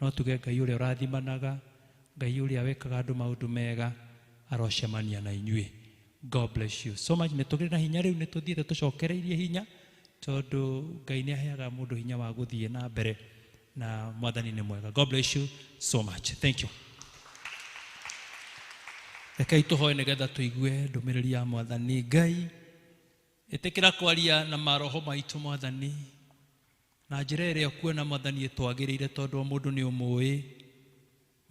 no tuge Ngai ũrĩa ũrathimanaga, Ngai ũrĩa wĩkaga andũ maũndũ mega, arocemania na inyuĩ. God bless you so much. Nĩ tũgĩrĩ na hinya rĩu, nĩ tũthiĩte tũcokereirie hinya, tondũ Ngai nĩ aheaga mũndũ hinya wa gũthiĩ na mbere, na mwathani nĩ mwega. God bless you so much. Thank you. Rekei tũhoe nĩgetha tũigue ndũmĩrĩri ya mwathani. Ngai, ĩtĩkĩra kwaria na maroho maitũ mwathani, na njĩra ĩrĩa ũkuona mwathani ĩtwagĩrĩire, tondũ o mũndũ nĩ ũmũĩ.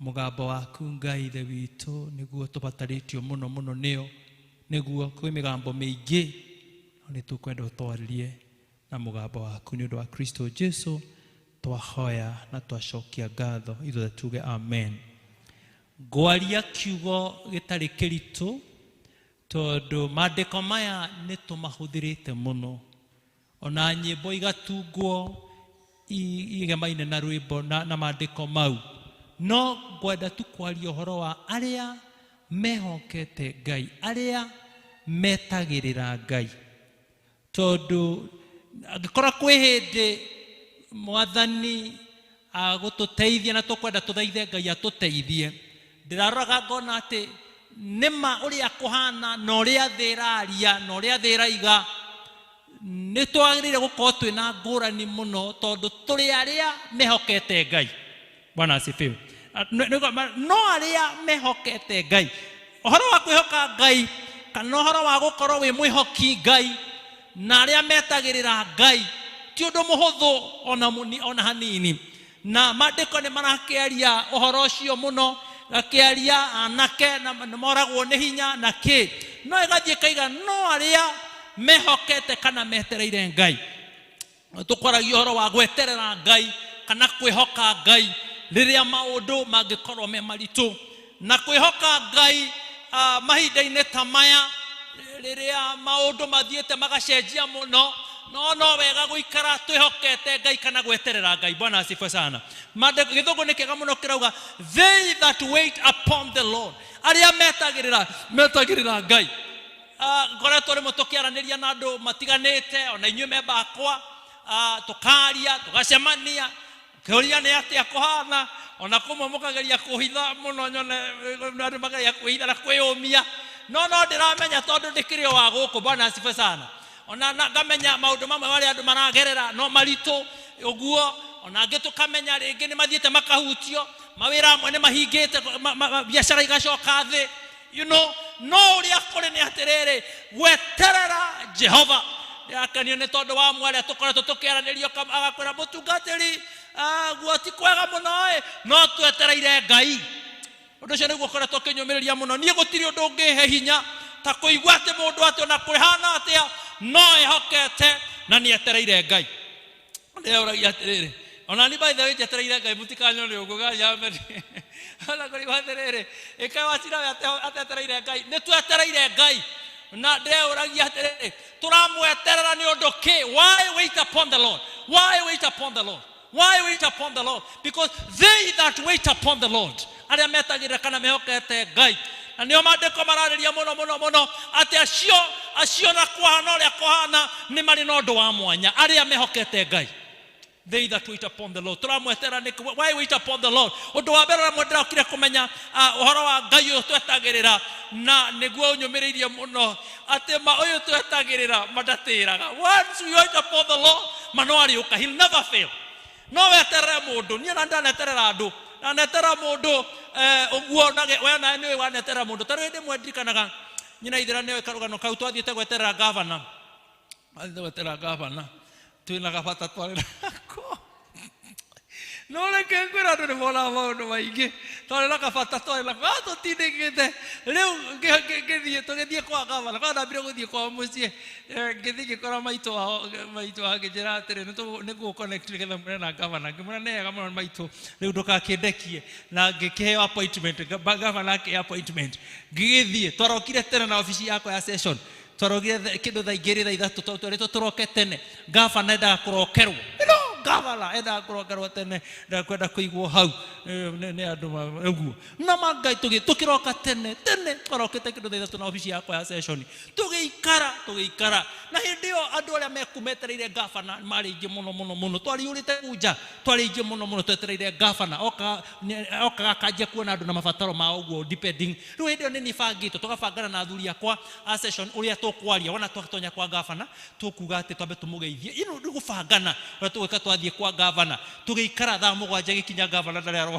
Mũgambo waku Ngai Ithe witũ nĩguo tũbatarĩtio mũno mũno nĩo, nĩguo kwĩ mĩgambo mĩingĩ, no nĩ tũkwenda ũtwarĩrie na mũgambo waku nĩ ũndũ wa Kristo Jesu twahoya na twacokia ngatho ithuothe tuge amen. Ngwaria kiugo gĩtarĩ kĩritũ tondũ maandĩko maya nĩ tũmahũthĩrĩte mũno, ona nyĩmbo igatungwo igemaine na rwĩmbo na maandĩko mau, no ngwenda tu kwaria ũhoro wa arĩa mehokete Ngai, arĩa metagĩrĩra Ngai, tondũ angĩkorwo kwĩ hĩndĩ mwathani agũtũteithia na tũkwenda tũthaithe Ngai atũteithie, ndĩraroraga ngona atĩ nĩma ũrĩa kũhana na ũrĩa thĩ ĩraria na ũrĩa thĩ ĩraiga, nĩ twagĩrĩire gũkorwo twĩna ngũrani mũno, tondũ tũrĩ arĩa mehokete Ngai. Bwana asifiwe. No arĩa mehokete Ngai, ũhoro wa kwĩhoka Ngai kana ũhoro wa gũkorwo wĩ mwĩhoki Ngai na arĩa metagĩrĩra Ngai ti ũndũ mũhũthũ ona hanini, na maandĩko nĩ marakĩaria ũhoro ũcio mũno, gakĩaria anake na moragwo nĩ hinya na kĩ, no ĩgathiĩ ĩkaiga no arĩa mehokete kana metereire Ngai. Tũkwaragia ũhoro wa gweterera Ngai kana kwĩhoka Ngai rĩrĩa maũndũ mangĩkorwo me maritũ, na kwĩhoka Ngai mahinda-inĩ ta maya rĩrĩa maũndũ mathiĩte magacenjia mũno, no wega gũikara twĩhokete Ngai kana gweterera Ngai. Bwana asifiwe sana. Maandĩko gĩthũngũ nĩ kĩega mũno kĩrauga they that wait upon the Lord, arĩa metagĩrĩra Ngai. Ngoretwo rĩmwe tũkĩaranĩria na andũ matiganĩte, ona inyuĩ memba akwa, tũkaria tũgacemania, kĩũria nĩ atĩa kũhana, ona kũmwe mũkageria kũhitha mũno, nyone andũ mageria kwĩhitha na kwĩyũmia, no ndĩramenya tondũ ndĩkĩrĩ o wa gũkũ. Bwana asifiwe sana. Ona ngamenya maũndũ mamwe marĩa andũ maragerera no maritũ ũguo, ona angĩ tũkamenya rĩngĩ nĩ mathiĩte makahutio, mawĩra amwe nĩ mahingĩte, biacara igacoka thĩ, you know, no ũrĩa kũrĩ nĩ atĩrĩrĩ, gweterera Jehova. Ndĩrakenio nĩ tondũ wa amwe arĩa tũkoretwo tũkĩaranĩrio, agakwĩra mũtungatĩri, guo ti kwega mũno ĩ, no twetereire Ngai. Ũndũ ũcio nĩguo ũkoretwo ũkĩnyũmĩrĩria mũno. Niĩ gũtirĩ ũndũ ũngĩhe hinya ta kũigua atĩ mũndũ atĩ ona kwĩhana atĩa no ehokete na nĩ etereire Ngai. Ndĩreũragia atĩrĩrĩ, ona ni by the way njetereire Ngai, mũtikanyone ũguo gayameni. Ona kũrigwo atĩrĩrĩ, ĩkaĩ wacira we atetereire Ngai? Nĩ twetereire Ngai. Na ndĩreũragia atĩrĩrĩ, tũramweterera nĩ ũndũ kĩ? Why wait upon the Lord? Why wait upon the Lord? Why wait upon the Lord? Because they that wait upon the Lord, arĩa metagĩrĩra kana mehokete Ngai, Na nĩo maandĩko mararĩria mũno mũno mũno atĩ acio acio na kũhana ũrĩa kũhana nĩ marĩ na ũndũ wa mwanya arĩa mehokete Ngai. They that wait upon the Lord. Tũramweterera nĩkĩ? Why wait upon the Lord? Ũndũ wa mbere ũrĩa ndĩrokire kũmenya ũhoro wa Ngai ũyũ twetagĩrĩra na nĩguo ũnyũmĩrĩirie mũno atĩ ma ũyũ twetagĩrĩra ma ndatĩraga. Once we wait upon the Lord, ma no arĩũka. He'll never fail. No weterere mũndũ. Niĩ ona ndaneterera andũ. Ndaneterera mũndũ ũguo we nawe nĩũĩ waneterera mũndũ. Ta rĩu hĩndĩ ĩmwe ndirikanaga nyina ithera nĩoĩ karũgano kau twathiĩte gweterera gavana. Twathiĩte gweterera gavana twĩna gabata twarĩ nako. No reke ngwĩra andũ nĩ monaga maũndũ maingĩ. Twarĩ na kabata twarĩ nako. Ah, tũtindĩkĩte. Rĩu ngĩthiĩ tũgĩthiĩ kwa gavana. Kwanza ndambire gũthiĩ kwa mũciĩ. Ngĩthiĩ ngĩkora maitũ wao, maitũ wao akĩnjĩra atĩrĩ, nĩ ngũgũ connect nĩgetha muone na gavana. Ngĩmwĩra nĩ wega mũno maitũ, rĩu ndũgakĩndekie. Na ngĩkĩheo appointment, gavana akĩhe appointment. Ngĩgĩthiĩ, twarokire tene na obici yakwa ya session. Twarokire kĩndũ thaa igĩrĩ, thaa ithatũ, tondũ twerĩtwo tũroke tene. Gavana endaga kũrokerwo. No, gavana endaga kũrokerwo tene, ndakwenda kũigwo hau nĩ andũ ũguo. Na ma Ngai tũkĩroka tene, tene, twarokĩte kĩndũ thaa ithatũ na obici yakwa ya session. Tũgĩikara, tũgĩikara. Na hĩndĩ ĩyo andũ arĩa mekumetereire gavana marĩ aingĩ mũno, mũno, mũno. Twariũrĩte kũu nja, twarĩ aingĩ mũno, mũno twetereire gavana. Okaga akanjia kuona andũ na mabataro mao ũguo depending. Rĩu hĩndĩ ĩyo nĩ niĩ bangĩtwo, tũgabangana na athuri akwa a session ũrĩa tũkwaria. Wona twatonya kwa gavana, tũkuga atĩ twambe tũmũgeithie. Ĩno nĩ gũbangana ũrĩa tũgwĩka twathiĩ kwa gavana. Tũgĩikara thaa mũgwanja gĩkinya gavana ndarĩ aroka.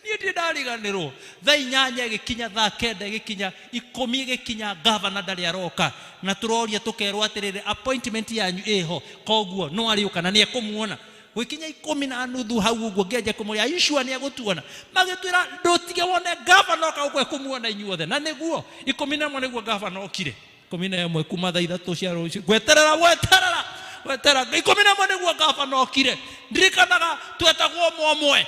Niĩ ndirĩ ndariganĩrwo. Thaa inyanya ĩgĩkinya, thaa kenda ĩgĩkinya, ikũmi ĩgĩkinya, gavana ndarĩ aroka. Na tũroria tũkerwo atĩrĩrĩ, appointment yanyu ĩho, koguo no arĩũka na nĩ ekũmuona. Gũgĩkinya ikũmi na nuthu hau ũguo ngĩanjia kũmũria, are you sure nĩ egũtuona? Magĩtwĩra ndũtige wone gavana oka gũkũ ekũmuona inyuothe. Na nĩguo, ikũmi na ĩmwe nĩguo gavana okire. Ikũmi na ĩmwe kuma thaa ithatũ cia rũciũ. Gweterera, gweterera, gweterera. Ikũmi na ĩmwe nĩguo gavana okire. Ndirikanaga twetagwo ũmwe ũmwe.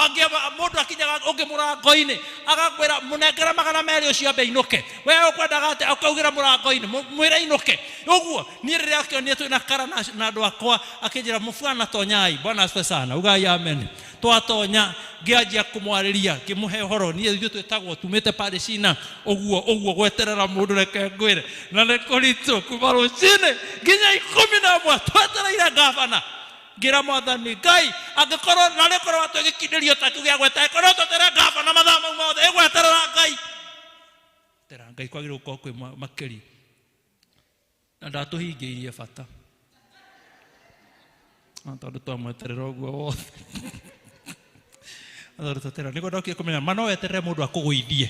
Angĩ mũndũ akinyaga ũngĩ mũrango-inĩ, agakwĩra mũnengere magana merĩ ũcio ambe ainũke. We ũkwendaga atĩa? Ũkaugĩra mũrango-inĩ, mwĩre ainũke. Ũguo, niĩ rĩrĩa akĩonire twĩna kara na andũ akwa, akĩnjĩra mũbwana tonyai. Bwana asifiwe sana. Ugai amen. Twatonya, ngĩanjia kũmwarĩria, ngĩmũhe ũhoro. Niĩ ithuĩ twĩtagwo tumĩte Palestina, ũguo ũguo gweterera mũndũ reke ngwĩre. Na nĩ kũritũ kuma rũcinĩ nginya ikũmi na ĩmwe twetereire gavana. Ngĩra mwathani Ngai, angĩkorwo narĩ korwo watwĩgĩkindĩrio ta kĩu gĩa gweterera, korwo tweterere gavana mathaa mau mothe, ĩgweterera Ngai. Gweterera Ngai kwagĩrĩirwo gũkorwo kwĩ makĩria. Na ndatũhingĩirie bata. No tondũ twamweterera ũguo wothe. Tondũ tweterera, nĩguo ndokire kũmenya, ma no weterere mũndũ akũgũithie.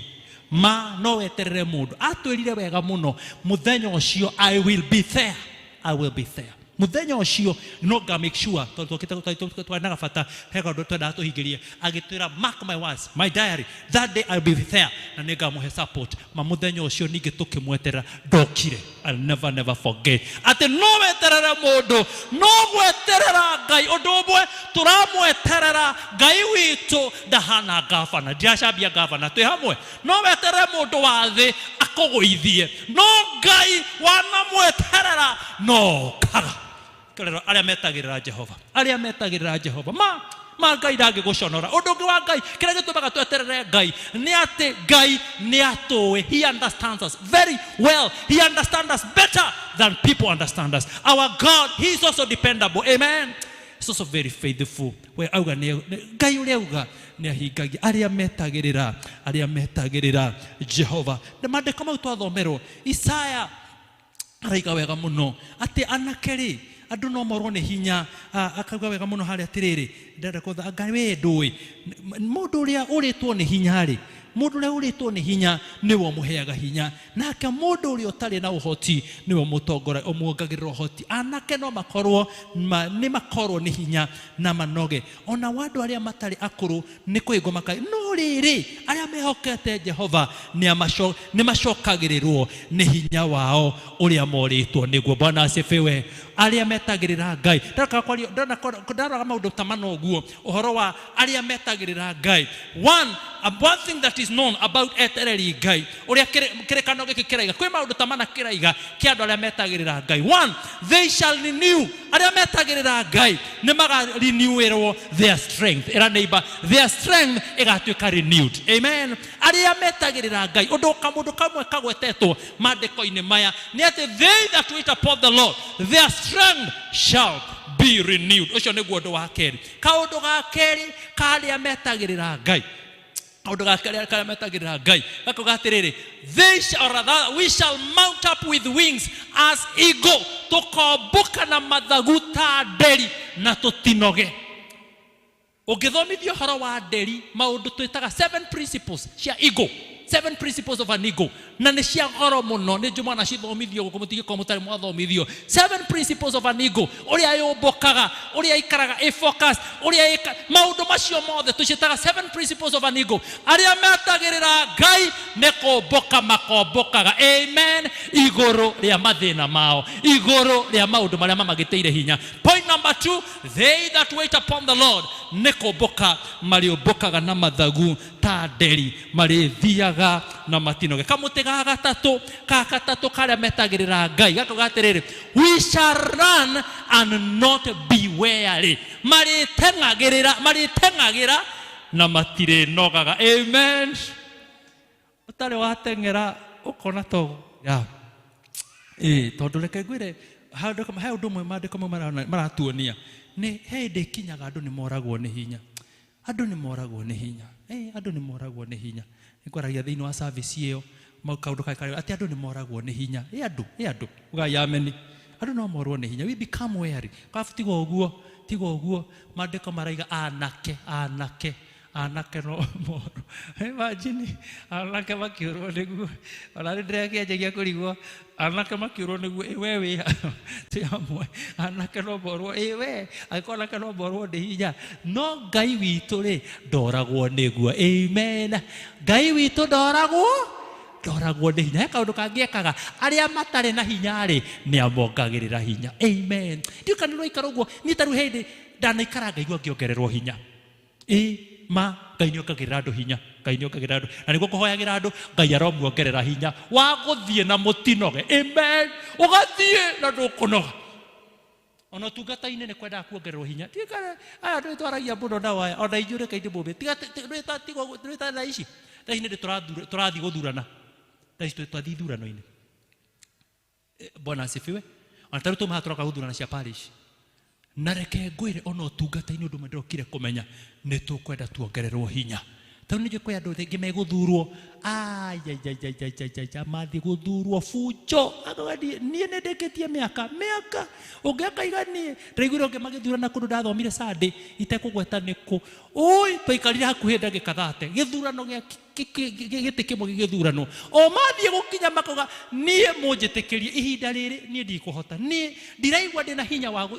Ma no weterere mũndũ. Atwĩrire wega mũno, mũthenya ũcio I will be there. I will be there. Mũthenya ũcio no nga make sure, tondũ twokĩte twarĩ na gabata, he kaũndũ twendaga tũhingĩrie. Agĩtwĩra, mark my words, my diary, that day I'll be there, na nĩngamũhe support. Ma mũthenya ũcio ningĩ tũkĩmweterera, ndokire. I'll never, never forget. Atĩ no weterere mũndũ, no gweterera Ngai. Ũndũ ũmwe tũramweterera Ngai witũ ndahana gavana. Ndiracambia gavana, twĩ hamwe. No weterere mũndũ wa thĩ akũgũithie, no Ngai wanamweterera no okaga. Kerero arĩa metagĩrĩra Jehova, arĩa metagĩrĩra Jehova, ma Ngai ndangĩgũconora. Ũndũ ũngĩ wa Ngai, kĩrĩa gĩtũmaga tweterere Ngai nĩ atĩ Ngai nĩ atũĩ. He understands us very well. He understands us better than people understand us. Our God, he is also dependable. Amen. He's also very faithful. We auga nĩ Ngai ũrĩa auga nĩ ahingagia. Arĩa metagĩrĩra, arĩa metagĩrĩra Jehova. Na maandĩko mau twathomerwo, Isaya araiga wega mũno atĩ anake rĩ, andũ no morwo nĩ hinya. Akauga wega mũno harĩa atĩrĩrĩ, ndĩrenda kũtha anga we ndũĩ mũndũ ũrĩa ũrĩtwo nĩ hinya rĩ, mũndũ ũrĩa ũrĩtwo nĩ hinya nĩwe ũmũheaga hinya, nake mũndũ ũrĩa ũtarĩ na ũhoti nĩwe ũmuongagĩrĩra ũhoti. Anake no makorwo nĩ makorwo nĩ hinya na manoge, ona wa andũ arĩa matarĩ akũrũ nĩ kũhĩngwo makai, no rĩrĩ arĩa mehokete Jehova nĩ macokagĩrĩrwo nĩ hinya wao ũrĩa morĩtwo nĩguo. Bwana asifiwe. Arĩa metagĩrĩra Ngai. Ndarora maũndũ ta mana ũguo, ũhoro wa arĩa metagĩrĩra Ngai. One thing that is known about etereri Ngai, ũrĩa kĩrĩkanĩro gĩkĩ kĩraiga, kwĩ maũndũ ta mana kĩraiga kĩa andũ arĩa metagĩrĩra Ngai. One, they shall renew. Arĩa metagĩrĩra Ngai nĩ makarenewĩrwo their strength. Ĩra neighbor, their strength ĩgatuĩka renewed. Amen. Arĩa metagĩrĩra Ngai, ũndũ kamũndũ kamwe kagwetetwo maandĩko-inĩ maya nĩ atĩ they that wait upon the Lord, their strength shall be renewed. Ũcio nĩguo ũndũ wa kerĩ. Kaũndũ ga kerĩ ka arĩa metagĩrĩra Ngai, kaũndũ ga kerĩ karĩa metagĩrĩra Ngai gakauga atĩrĩrĩ, they shall, or rather, we shall mount up with wings as eagle, tũkombũka na mathagu ta nderi na tũtinoge. Ũngĩthomithio ũhoro wa nderi, maũndũ twĩtaga seven principles cia eagle, seven principles of an eagle, na nĩ cia goro mũno, nĩ njũĩ mwanacithomithio gũkũ, mũtingĩkorwo mũtarĩ mwathomithio. Seven principles of an eagle, ũrĩa yũmbũkaga, ũrĩa ikaraga ĩ focus, ũrĩa ĩka maũndũ macio mothe tũciĩtaga seven principles of an eagle. Arĩa metagĩrĩra Ngai nĩ kũmbũka makombũkaga, amen, igũrũ rĩa mathĩna mao, igũrũ rĩa maũndũ marĩa mamagĩtĩire hinya. Point number 2, they that wait upon the Lord, nĩ kũmbũka marĩũmbũkaga na mathagu ta nderi, marĩthiaga na matinoge. Kamũtĩ ga gatatũ, ka gatatũ karĩa metagĩrĩra Ngai gakauga atĩrĩrĩ, we shall run and not be weary, marĩteng'agĩrĩra, marĩteng'agĩra na matirĩnogaga. Amen. Ũtarĩ wateng'era ũkona to ya ĩĩ, tondũ reke ngwĩre handũ, he ũndũ ũmwe maandĩko mamwe maratuonia nĩ he hĩndĩ ĩkinyaga andũ nĩ moragwo nĩ hinya. Andũ nĩ moragwo nĩ hinya. Andũ nĩ moragwo nĩ hinya. Nĩ ngwaragia thĩinĩ wa service ĩyo kaũndũ karĩa karĩ atĩ andũ nĩ moragwo nĩ hinya. Ĩ andũ, ĩ andũ, ugai ameni. Andũ no morwo nĩ hinya. We become weary. Kabu tiga ũguo, tiga ũguo. Maandĩko maraiga anake, anake, anake no morwo. Imagine anake makĩũrwo nĩguo. Ona nĩ ndĩrakĩanjagia kũrigwo anake makĩũrwo nĩguo, ĩ we wĩ ha? Ti hamwe. Anake no morwo, ĩ we, angĩkorwo anake no morwo nĩ hinya. No Ngai witũ rĩ, ndoragwo nĩguo. Amen. Ngai witũ ndoragwo, ndoragwo nĩ hinya. He kaũndũ kangĩ ekaga, arĩa matarĩ na hinya rĩ, nĩ amongagĩrĩra hinya. Amen. Ndiũĩ kana nĩ ũraikara ũguo. Niĩ ta rĩu hĩndĩ ndanaikara ngaigua ngĩongererwo hinya. Ĩ ma Ngai nĩ ongagĩrĩra andũ hinya. Ngai nĩ ongagĩrĩra andũ. Na nĩguo kũhoyagĩra andũ, Ngai aromuongerera hinya wa gũthiĩ na mũtinoge. Amen. Ũgathiĩ na ndũkũnoga. Ona ũtungata-inĩ nĩ kwendaga kuongererwo hinya. Ndiũĩ kana aya andũ twaragia mũno nao aya, ona inyuĩ reke ndĩmũmĩre. Tiga ndwĩ ta thaa ici. Thaa ici nĩ tũrathiĩ gũthurana. Thaa ici twathiĩ ithurano-inĩ. Bwana asifiwe. Ona ta rĩu twauma haha tũroka gũthurana cia parish. Na reke ngwĩre ona ũtungata-inĩ ũndũ ũmwe ndĩrokire kũmenya, nĩ tũkwenda tuongererwo hinya. Tondũ nĩ njũĩ kwĩ andũ rĩngĩ megũthurwo, aiaiaiaiaiaia, mathiĩ gũthurwo bunjo. Akauga niĩ nĩ ndĩkĩtie mĩaka, mĩaka, ũngĩ akaiga niĩ. Ndĩraiguire ũngĩ magĩthurana kũndũ ndathomire Sunday, itekũgweta nĩ kũ. Ũi, twaikarire hakuhĩ ndagĩka thate, gĩthurano gĩa gĩtĩ kĩmwe gĩgĩthuranwo. O mathiĩ gũkinya makauga, niĩ mũnjĩtĩkĩrie ihinda rĩrĩ, niĩ ndikũhota. Niĩ ndiraigua ndĩna hinya wa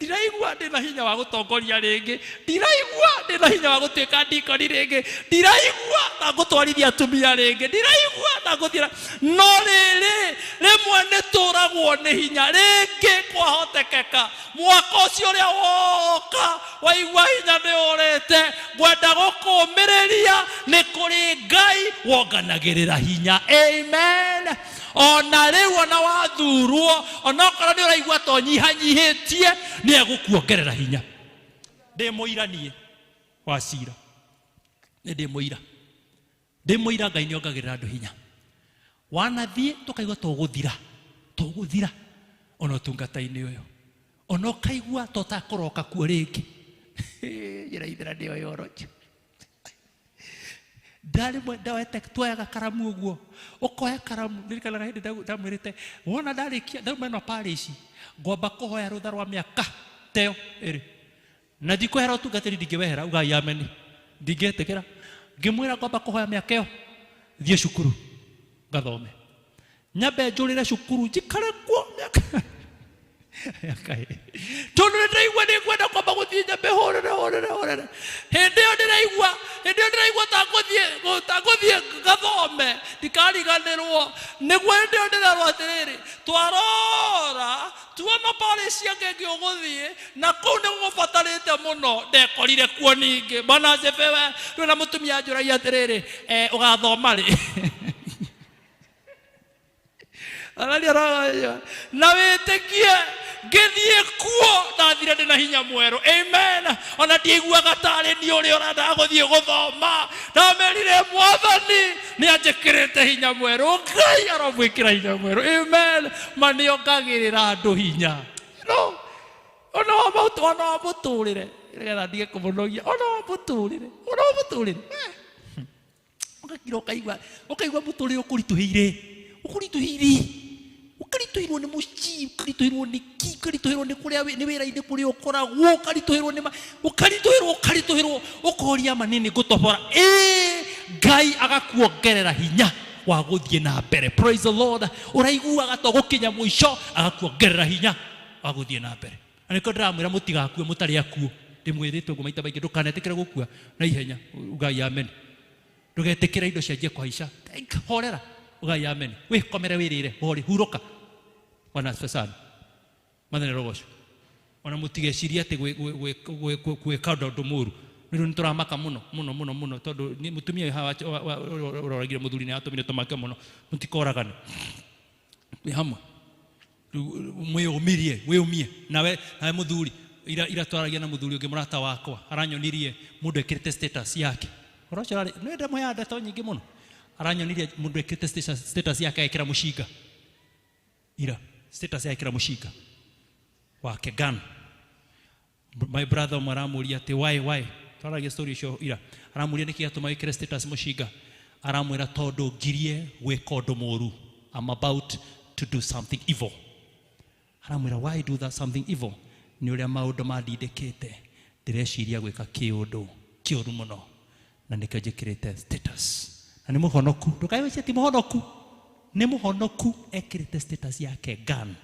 ndiraigua ndĩna hinya wa gũtongoria rĩngĩ, ndiraigua ndĩna hinya wa gũtuĩka ndikoni rĩngĩ, ndiraigua ta ngũtwarithia atumia rĩngĩ, ndiraigua ta ngũthiĩ na-, no rĩrĩ, rĩmwe nĩ tũragwo nĩ hinya, rĩngĩ kwahotekeka mwaka ũcio ũrĩa woka waigua hinya nĩ ũrĩte, ngwenda gũkũmĩrĩria nĩ kũrĩ Ngai wonganagĩrĩra hinya. Amen. Ona rĩu ona wathurwo, ona okorwo nĩ ũraigua ta ũnyihanyihĩtie, nĩ egũkuongerera hinya. Ndĩ mũira niĩ wa cira, nĩ ndĩ mũira, ndĩ mũira Ngai nĩ ongagĩrĩra andũ hinya. Wanathiĩ tũkaigua tũgũthira, tũgũthira ona ũtungata-inĩ ũyũ, ona ũkaigua ta ũtakũroka kuo rĩngĩ. Njĩra ithira nĩyo yorocho. Ndarĩ mwe, ndoete, tuoyaga karamu ũguo, ũkoya karamu. Ndirikanaga hĩndĩ ndamwĩrĩte, wona ndarĩkia, ndauma ĩno parish, ngwamba kũhoya rũtha rwa mĩaka ta ĩyo ĩrĩ. Na ndikwehera ũtungatĩri, ndingĩwehera, ugai ameni. Ndingĩtĩkĩra. Ngĩmwĩra ngwamba kũhoya mĩaka ĩyo, thiĩ cukuru, ngathome. Nyambe njũrĩre cukuru, njikare kuo mĩaka. Tondu ndĩraigua nĩ ngwenda kwamba gũthiĩ nyambe hũrĩre hũrĩre hũrĩre. Hĩndĩ ĩyo ndĩraigua ta ngũthiĩ ngathome ndikariganĩrwo. Nĩguo hĩndĩ ĩyo ndĩrerwo atĩrĩrĩ, twarora tuona parish cia ngenge ũgũthiĩ na kũu nĩ gũbatarĩte mũno. Ndekorire kuo ningĩ. Bwana asifiwe. Rĩu na mũtumia anjũragia atĩrĩrĩ, ũgathoma rĩ? Na wĩtĩkie ngĩthiĩ kuo ndathire ndĩ na hinya mwerũ. Amen. Ona ndiaiguaga tarĩ niĩ ũrĩa ũrendaga gũthiĩ gũthoma. Ndamerire Mwathani nĩ anjĩkĩrĩte hinya mwerũ. Ngai aromwĩkĩra hinya mwerũ. Amen. Ma nĩongagĩrĩra andũ hinya. No ona wa mũtũrĩre nĩgetha ndige kũmũnogia. Ona wa mũtũrĩre, ona wa mũtũrĩre. Ũgakira ũkaigua mũtũrĩre ũkũritũhĩire. Ũkũritũhĩire. Ũkaritũhĩrwo nĩ mũciĩ, ũkaritũhĩrwo nĩ kĩ, ũkaritũhĩrwo nĩ kũrĩa nĩ wĩra-inĩ kũrĩa ũkoragwo, ũkaritũhĩrwo nĩ ũkaritũhĩrwo, ũkoria ma nĩ ngũtobora. Ngai agakuongerera hinya wa gũthiĩ na mbere. Praise the Lord. Ũraiguaga to gũkinya mũico, agakuongerera hinya wa gũthiĩ na mbere. Na nĩkĩo ndĩramwĩra mũtigakue mũtarĩ akuũ. Ndĩmwĩrĩte ũguo maita maingĩ, ndũkanetĩkĩre gũkua na ihenya. Ugai amen. Ndũgetĩkĩre indo cianjie kũhaica. Horera. Ugai amen. Wĩkomere wĩrĩre, hori hurũka. Bwana asifiwe sana. Mwathani arogocwo. Ona mũtigecirie atĩ gwĩka ũndũ mũũru. Rĩu nĩ tũramaka mũno mũno mũno mũno tondũ mũtumia ũyũ haha ũroragire mũthuri nĩ atũmire tũmake mũno. Mũtikoragane. Twĩ hamwe. Rĩu mwĩyũmirie, wĩyũmie. Nawe mũthuri, ira twaragia na mũthuri ũngĩ mũrata wakwa, aranyonirie mũndũ ekĩrĩte status yake. Ũhoro ũcio ũrarĩ, nĩ ndamũheaga ndeto nyingĩ mũno. Aranyonirie mũndũ ekĩrĩte status yake agekĩra mũcinga. Ira status yake ekĩra mũcinga wake gun. My brother ũmwe aramũria atĩ why? Twaragia story icio ira. Aramũria nĩkĩ gĩatũma wĩkĩre status mũcinga. Aramwĩra tondũ ngirie gwĩka ũndũ mũũru. I'm about to do something evil. Aramwĩra why do that something evil? Nĩ ũrĩa maũndũ mandindĩkĩte. Ndĩreciria gwĩka kĩũndũ kĩũru mũno. Na nĩkĩo njĩkĩrĩte status. Na nĩ mũhonoku. Ndũkaigue ti mũhonoku. Nĩ mũhonoku ekĩrĩte status yake gun.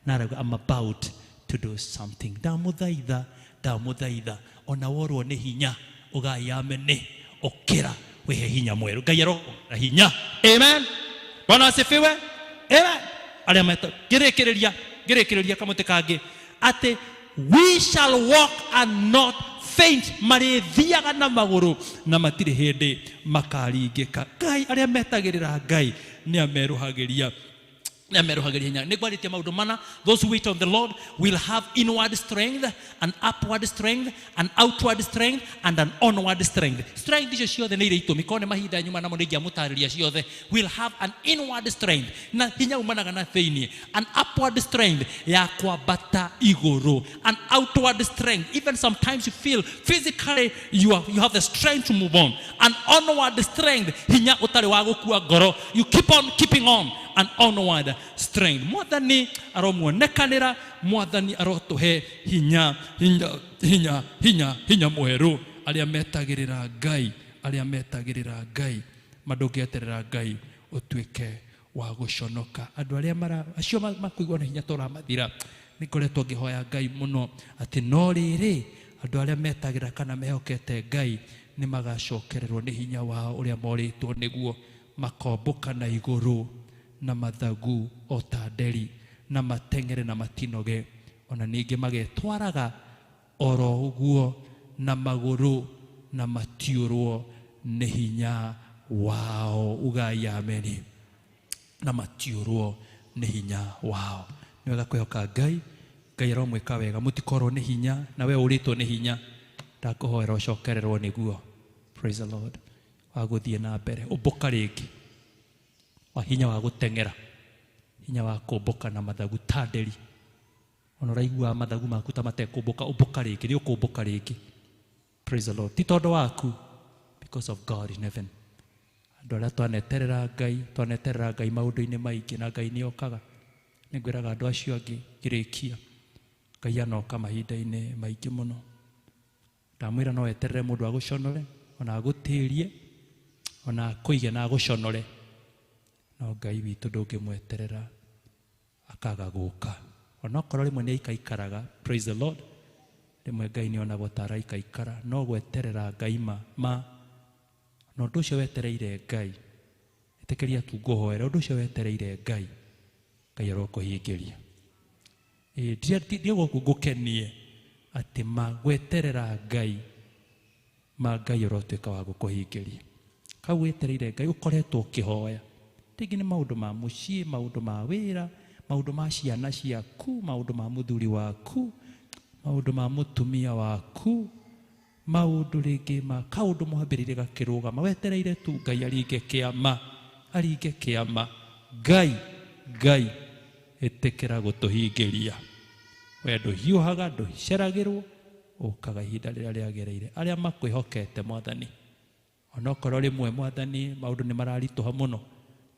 Na arauga I'm about to do something. Ndamũthaitha, ndamũthaitha. Ona worwo nĩ hinya, ugai amen. Ũkĩra wĩhe hinya mwerũ. Ngai arokuongerera hinya. Amen. Bwana asifiwe. Amen. Arĩa meta ngĩrĩkĩrĩria kamũtĩ kangĩ atĩ we shall walk and not faint. Marĩthiaga na magũrũ na matirĩ hĩndĩ makaringĩka. Ngai arĩa metagĩrĩra Ngai nĩ amerũhagĩria. Nĩ amerũhagĩria hinya. Nĩ ngwarĩtie maũndũ mana. Those who wait on the Lord will have inward strength, an upward strength, an outward strength, and an onward strength. Strength icio ciothe nĩ irĩ itũmi. Korwo nĩ mahinda nyuma namo nĩ ingĩamũtarĩria ciothe. Will have an inward strength. Na hinya umanaga na thĩinĩ. An upward strength ya kwambata igũrũ. An outward strength. Even sometimes you feel physically you have the strength to move on. An onward strength. Hinya ũtarĩ wa gũkua ngoro. You keep on keeping on. An onward strength. Mwathani aromuonekanĩra, Mwathani arotũhe hinya, hinya, hinya, hinya, hinya mwerũ. Arĩa metagĩrĩra Ngai, arĩa metagĩrĩra Ngai, ma ndũngĩeterera Ngai ũtuĩke wa gũconoka. Andũ arĩa acio makũigua na hinya ta ũramathira, nĩ ngoretwo ngĩhoya Ngai mũno atĩ no rĩrĩ, andũ arĩa metagĩrĩra kana mehokete Ngai nĩ magacokererwo nĩ hinya wao ũrĩa morĩtwo nĩguo, makombũka na igũrũ na mathagu o ta nderi, na mateng'ere na matinoge, ona ningĩ magetwaraga oro ũguo na magũrũ na matiũrwo nĩ hinya wao. Ugai ameni. Na matiũrwo nĩ hinya wao. Nĩ wega kwĩhoka Ngai. Ngai aromwĩka wega. Mũtikorwo nĩ hinya, na we ũrĩtwo nĩ hinya. Ndakũhoera ũcokererwo nĩguo. Praise the Lord. Wa gũthiĩ na mbere. Ũmbũka rĩngĩ. Wa hinya wa gũteng'era. Hinya wa kũmbũka na mathagu ta nderi. Ona ũraiguaga mathagu maku ta matekũmbũka, ũmbũka rĩngĩ, nĩ ũkũmbũka rĩngĩ. Praise the Lord. Ti tondũ waku, because of God in heaven. Andũ arĩa twaneterera Ngai, maũndũ-inĩ maingĩ, na Ngai nĩ okaga. Nĩ ngwĩraga andũ acio angĩ ngĩrĩkia, Ngai anoka mahinda-inĩ maingĩ mũno. Ndamwĩra no eterere mũndũ agũconore, ona agũtĩrie, ona akũige na agũconore. No Ngai witũ ndũngĩmweterera akaga gũka. Onokorwo rĩmwe nĩ aikaikaraga, praise the Lord, rĩmwe Ngai nĩ onagwo ta araikaikara, no gweterera Ngai ma ma na ũndũ ũcio wetereire Ngai, ĩtĩkĩria tu ngũhoere, ũndũ ũcio wetereire Ngai, Ngai arokũhingĩria. Ĩĩ, ndiĩ gũkũ ngũkenie atĩ ma gweterera Ngai, ma Ngai ũrotuĩka wa gũkũhingĩria. Kau wetereire Ngai ũkoretwo ũkĩhoya, rĩngĩ nĩ maũndũ ma mũciĩ, maũndũ ma wĩra, maũndũ ma ciana ciaku, maũndũ ma mũthuri waku, maũndũ ma mũtumia waku, maũndũ rĩngĩ ma kaũndũ mwambĩrĩire gakĩrũgama, wetereire tu Ngai aringe kĩama, aringe kĩama. Ngai, Ngai ĩtĩkĩra gũtũhingĩria. We ndũhiũhaga, ndũceragĩrwo, ũkaga ihinda rĩrĩa rĩagĩrĩire. Arĩa makwĩhokete Mwathani, onokorwo rĩmwe Mwathani maũndũ nĩ mararitũha mũno,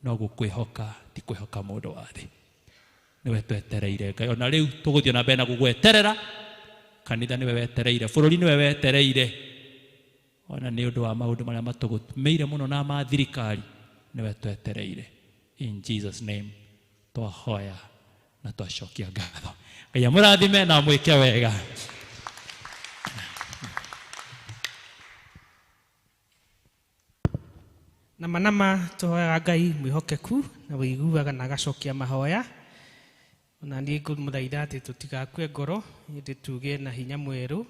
no gũkwĩhoka ti kwĩhoka mũndũ wa thĩ. Nĩwe twetereire Ngai, ona rĩu tũgũthiĩ na mbere na gũgweterera. Kanitha nĩwe wetereire, bũrũri nĩwe wetereire, ona nĩ ũndũ wa maũndũ marĩa matũgũmĩire mũno na ma thirikari, nĩwe twetereire. In Jesus name twahoya na twacokia ngatho. Ngai amũrathime na amwĩke wega. Nama nama tũhoyaga Ngai mwĩhokeku na wĩiguaga na agacokia mahoya. Ona niĩ ngũmũthaitha atĩ tũtigakue ngoro, ĩndĩ tugĩe na hinya mwerũ,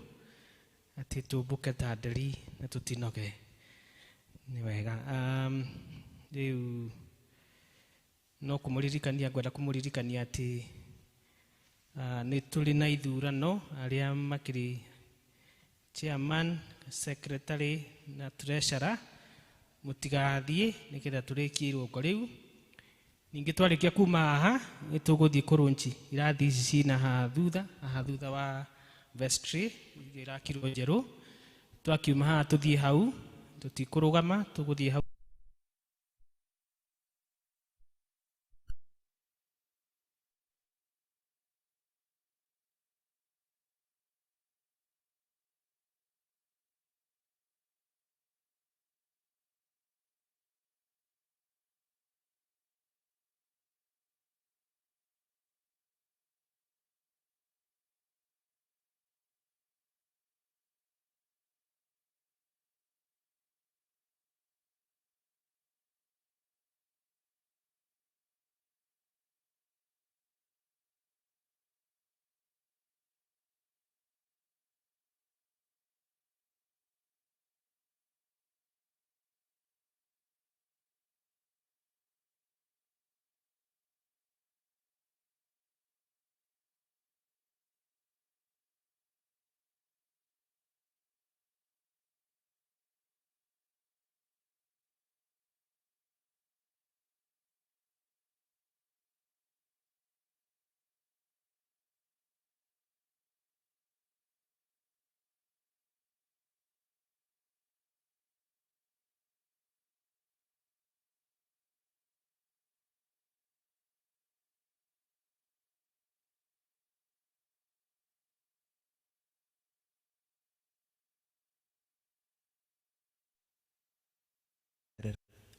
atĩ tũmbũke ta nderi na tũtinoge. Nĩ wega. Rĩu no kũmũririkania, ngwenda kũmũririkania atĩ nĩ tũrĩ na ithurano arĩa makĩrĩ chairman, secretary na treasurer, mũtigathiĩ nĩgetha tũrĩkie irũngo rĩu. Ningĩ twarĩkia kuma haha nĩ tũgũthiĩ kũrũnchi irathi ici cina haha thutha, haha thutha wa vestry iria irakirwo njerũ. Twakiuma haha tũthiĩ hau, tũtikũrũgama, tũgũthiĩ hau.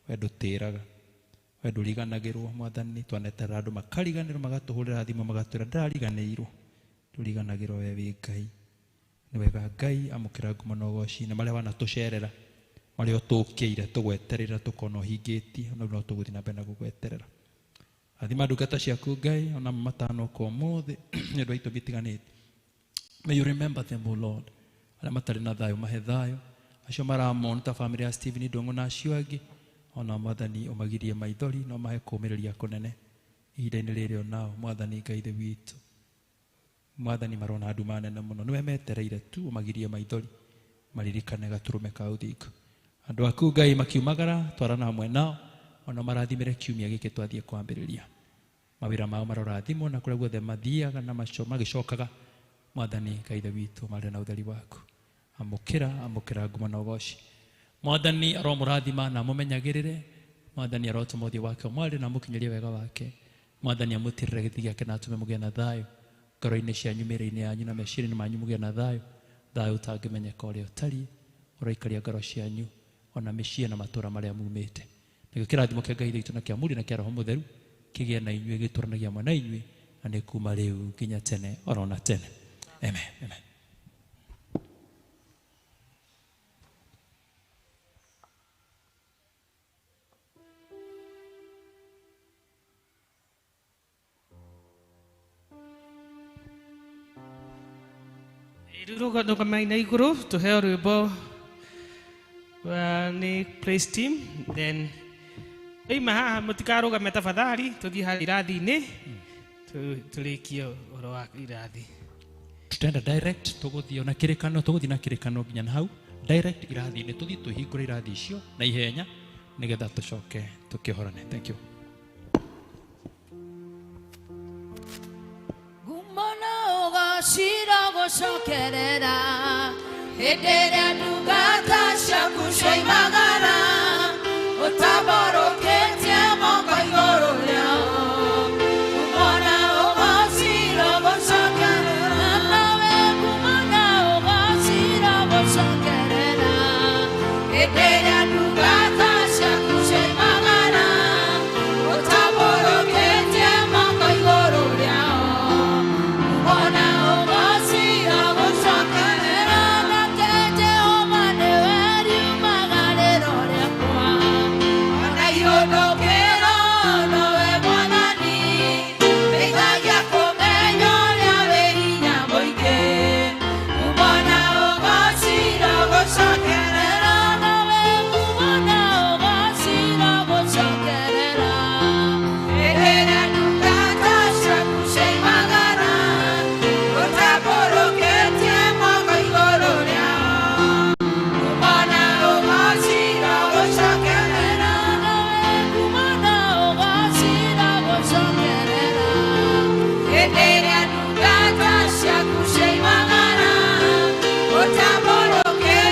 We ndũtĩraga, we ndũriganagĩrwo Mwathani, twaneterera andũ makariganĩrwo, magatũhũrĩra thimũ magatwĩra ndĩrariganĩirwo. Ndũriganagĩrwo we wĩ Ngai. Nĩ wega Ngai, amũkĩra ngumo na ũgoci na marĩa wanatũcerera, marĩa ũtũkĩire tũgweterera tũkona ũhingĩtie, ona rĩu no tũgũthiĩ na mbere na gũgweterera. Rathima ndungata ciaku Ngai, ona matanoka ũmũthĩ nĩ ũndũ wa itũmi itiganĩte. May you remember them, O Lord. Arĩa matarĩ na thayũ mahe thayũ, acio maramona ta famĩlĩ ya Stephen Ndung'u na acio angĩ, ona Mwathani ũmagirie maithori na ũmahe kũũmĩrĩria kũnene ihinda-inĩ rĩrĩ onao. Mwathani Ngai Ithe witũ, Mwathani marona nduma nene mũno, nĩwe metereire tu ũmagirie maithori, maririkane gatũrũme ka ũthingu. Andũ aku Ngai makiumagara, twarana hamwe nao, ona marathimĩre kiumia gĩkĩ twathiĩ kwambĩrĩria. Mawĩra mao marorathimwo na kũrĩa guothe mathiaga na magĩcokaga, Mwathani Ngai Ithe witũ marĩ na ũtheri waku. Amũkĩra, amũkĩra ngumo na ũgoci. Mwathani aromũrathima na amũmenyagĩrĩre. Mwathani arotũma ũthiũ wake ũmwarĩre na amũkinyĩrie wega wake. Mwathani amũtirĩre gĩthithi gĩake na atũme mũgĩe na thayũ ngoro-inĩ cianyu, mĩĩrĩ-inĩ yanyu na meciria-inĩ manyu mũgĩe na thayũ, thayũ ũtangĩmenyeka ũrĩa ũtariĩ, ũroikaria ngoro cianyu ona mĩciĩ na matũũra marĩa mumĩte. Nakĩo kĩrathimo kĩa Ngai Ithe witũ na kĩa Mũriũ na kĩa Roho Mũtheru kĩgĩe na inyuĩ, gĩtũũranagia hamwe na inyuĩ Na nĩ kuma rĩu nginya tene oro na tene. Amen, amen. Rĩu rũgamai na igũrũ tũheo rwĩmbo rwa nĩ praise team, then oima haha mũtikarũgame tafadhali, tũthiĩ harĩa irathi-inĩ tũrĩkie ũhoro wa irathi. Tutaenda direct, tũgũthiĩ ona kĩrĩkano, tũgũthiĩ na kĩrĩkano nginya na hau direct irathi-inĩ, tũthiĩ tũhingũre irathi icio na ihenya nĩgetha tũcoke tũkĩhorane. Thank you. Ngumo ũgacira gũcokerera hĩndĩ ĩrĩa ndungata ciaku cioimagara ũtambũrũkĩtie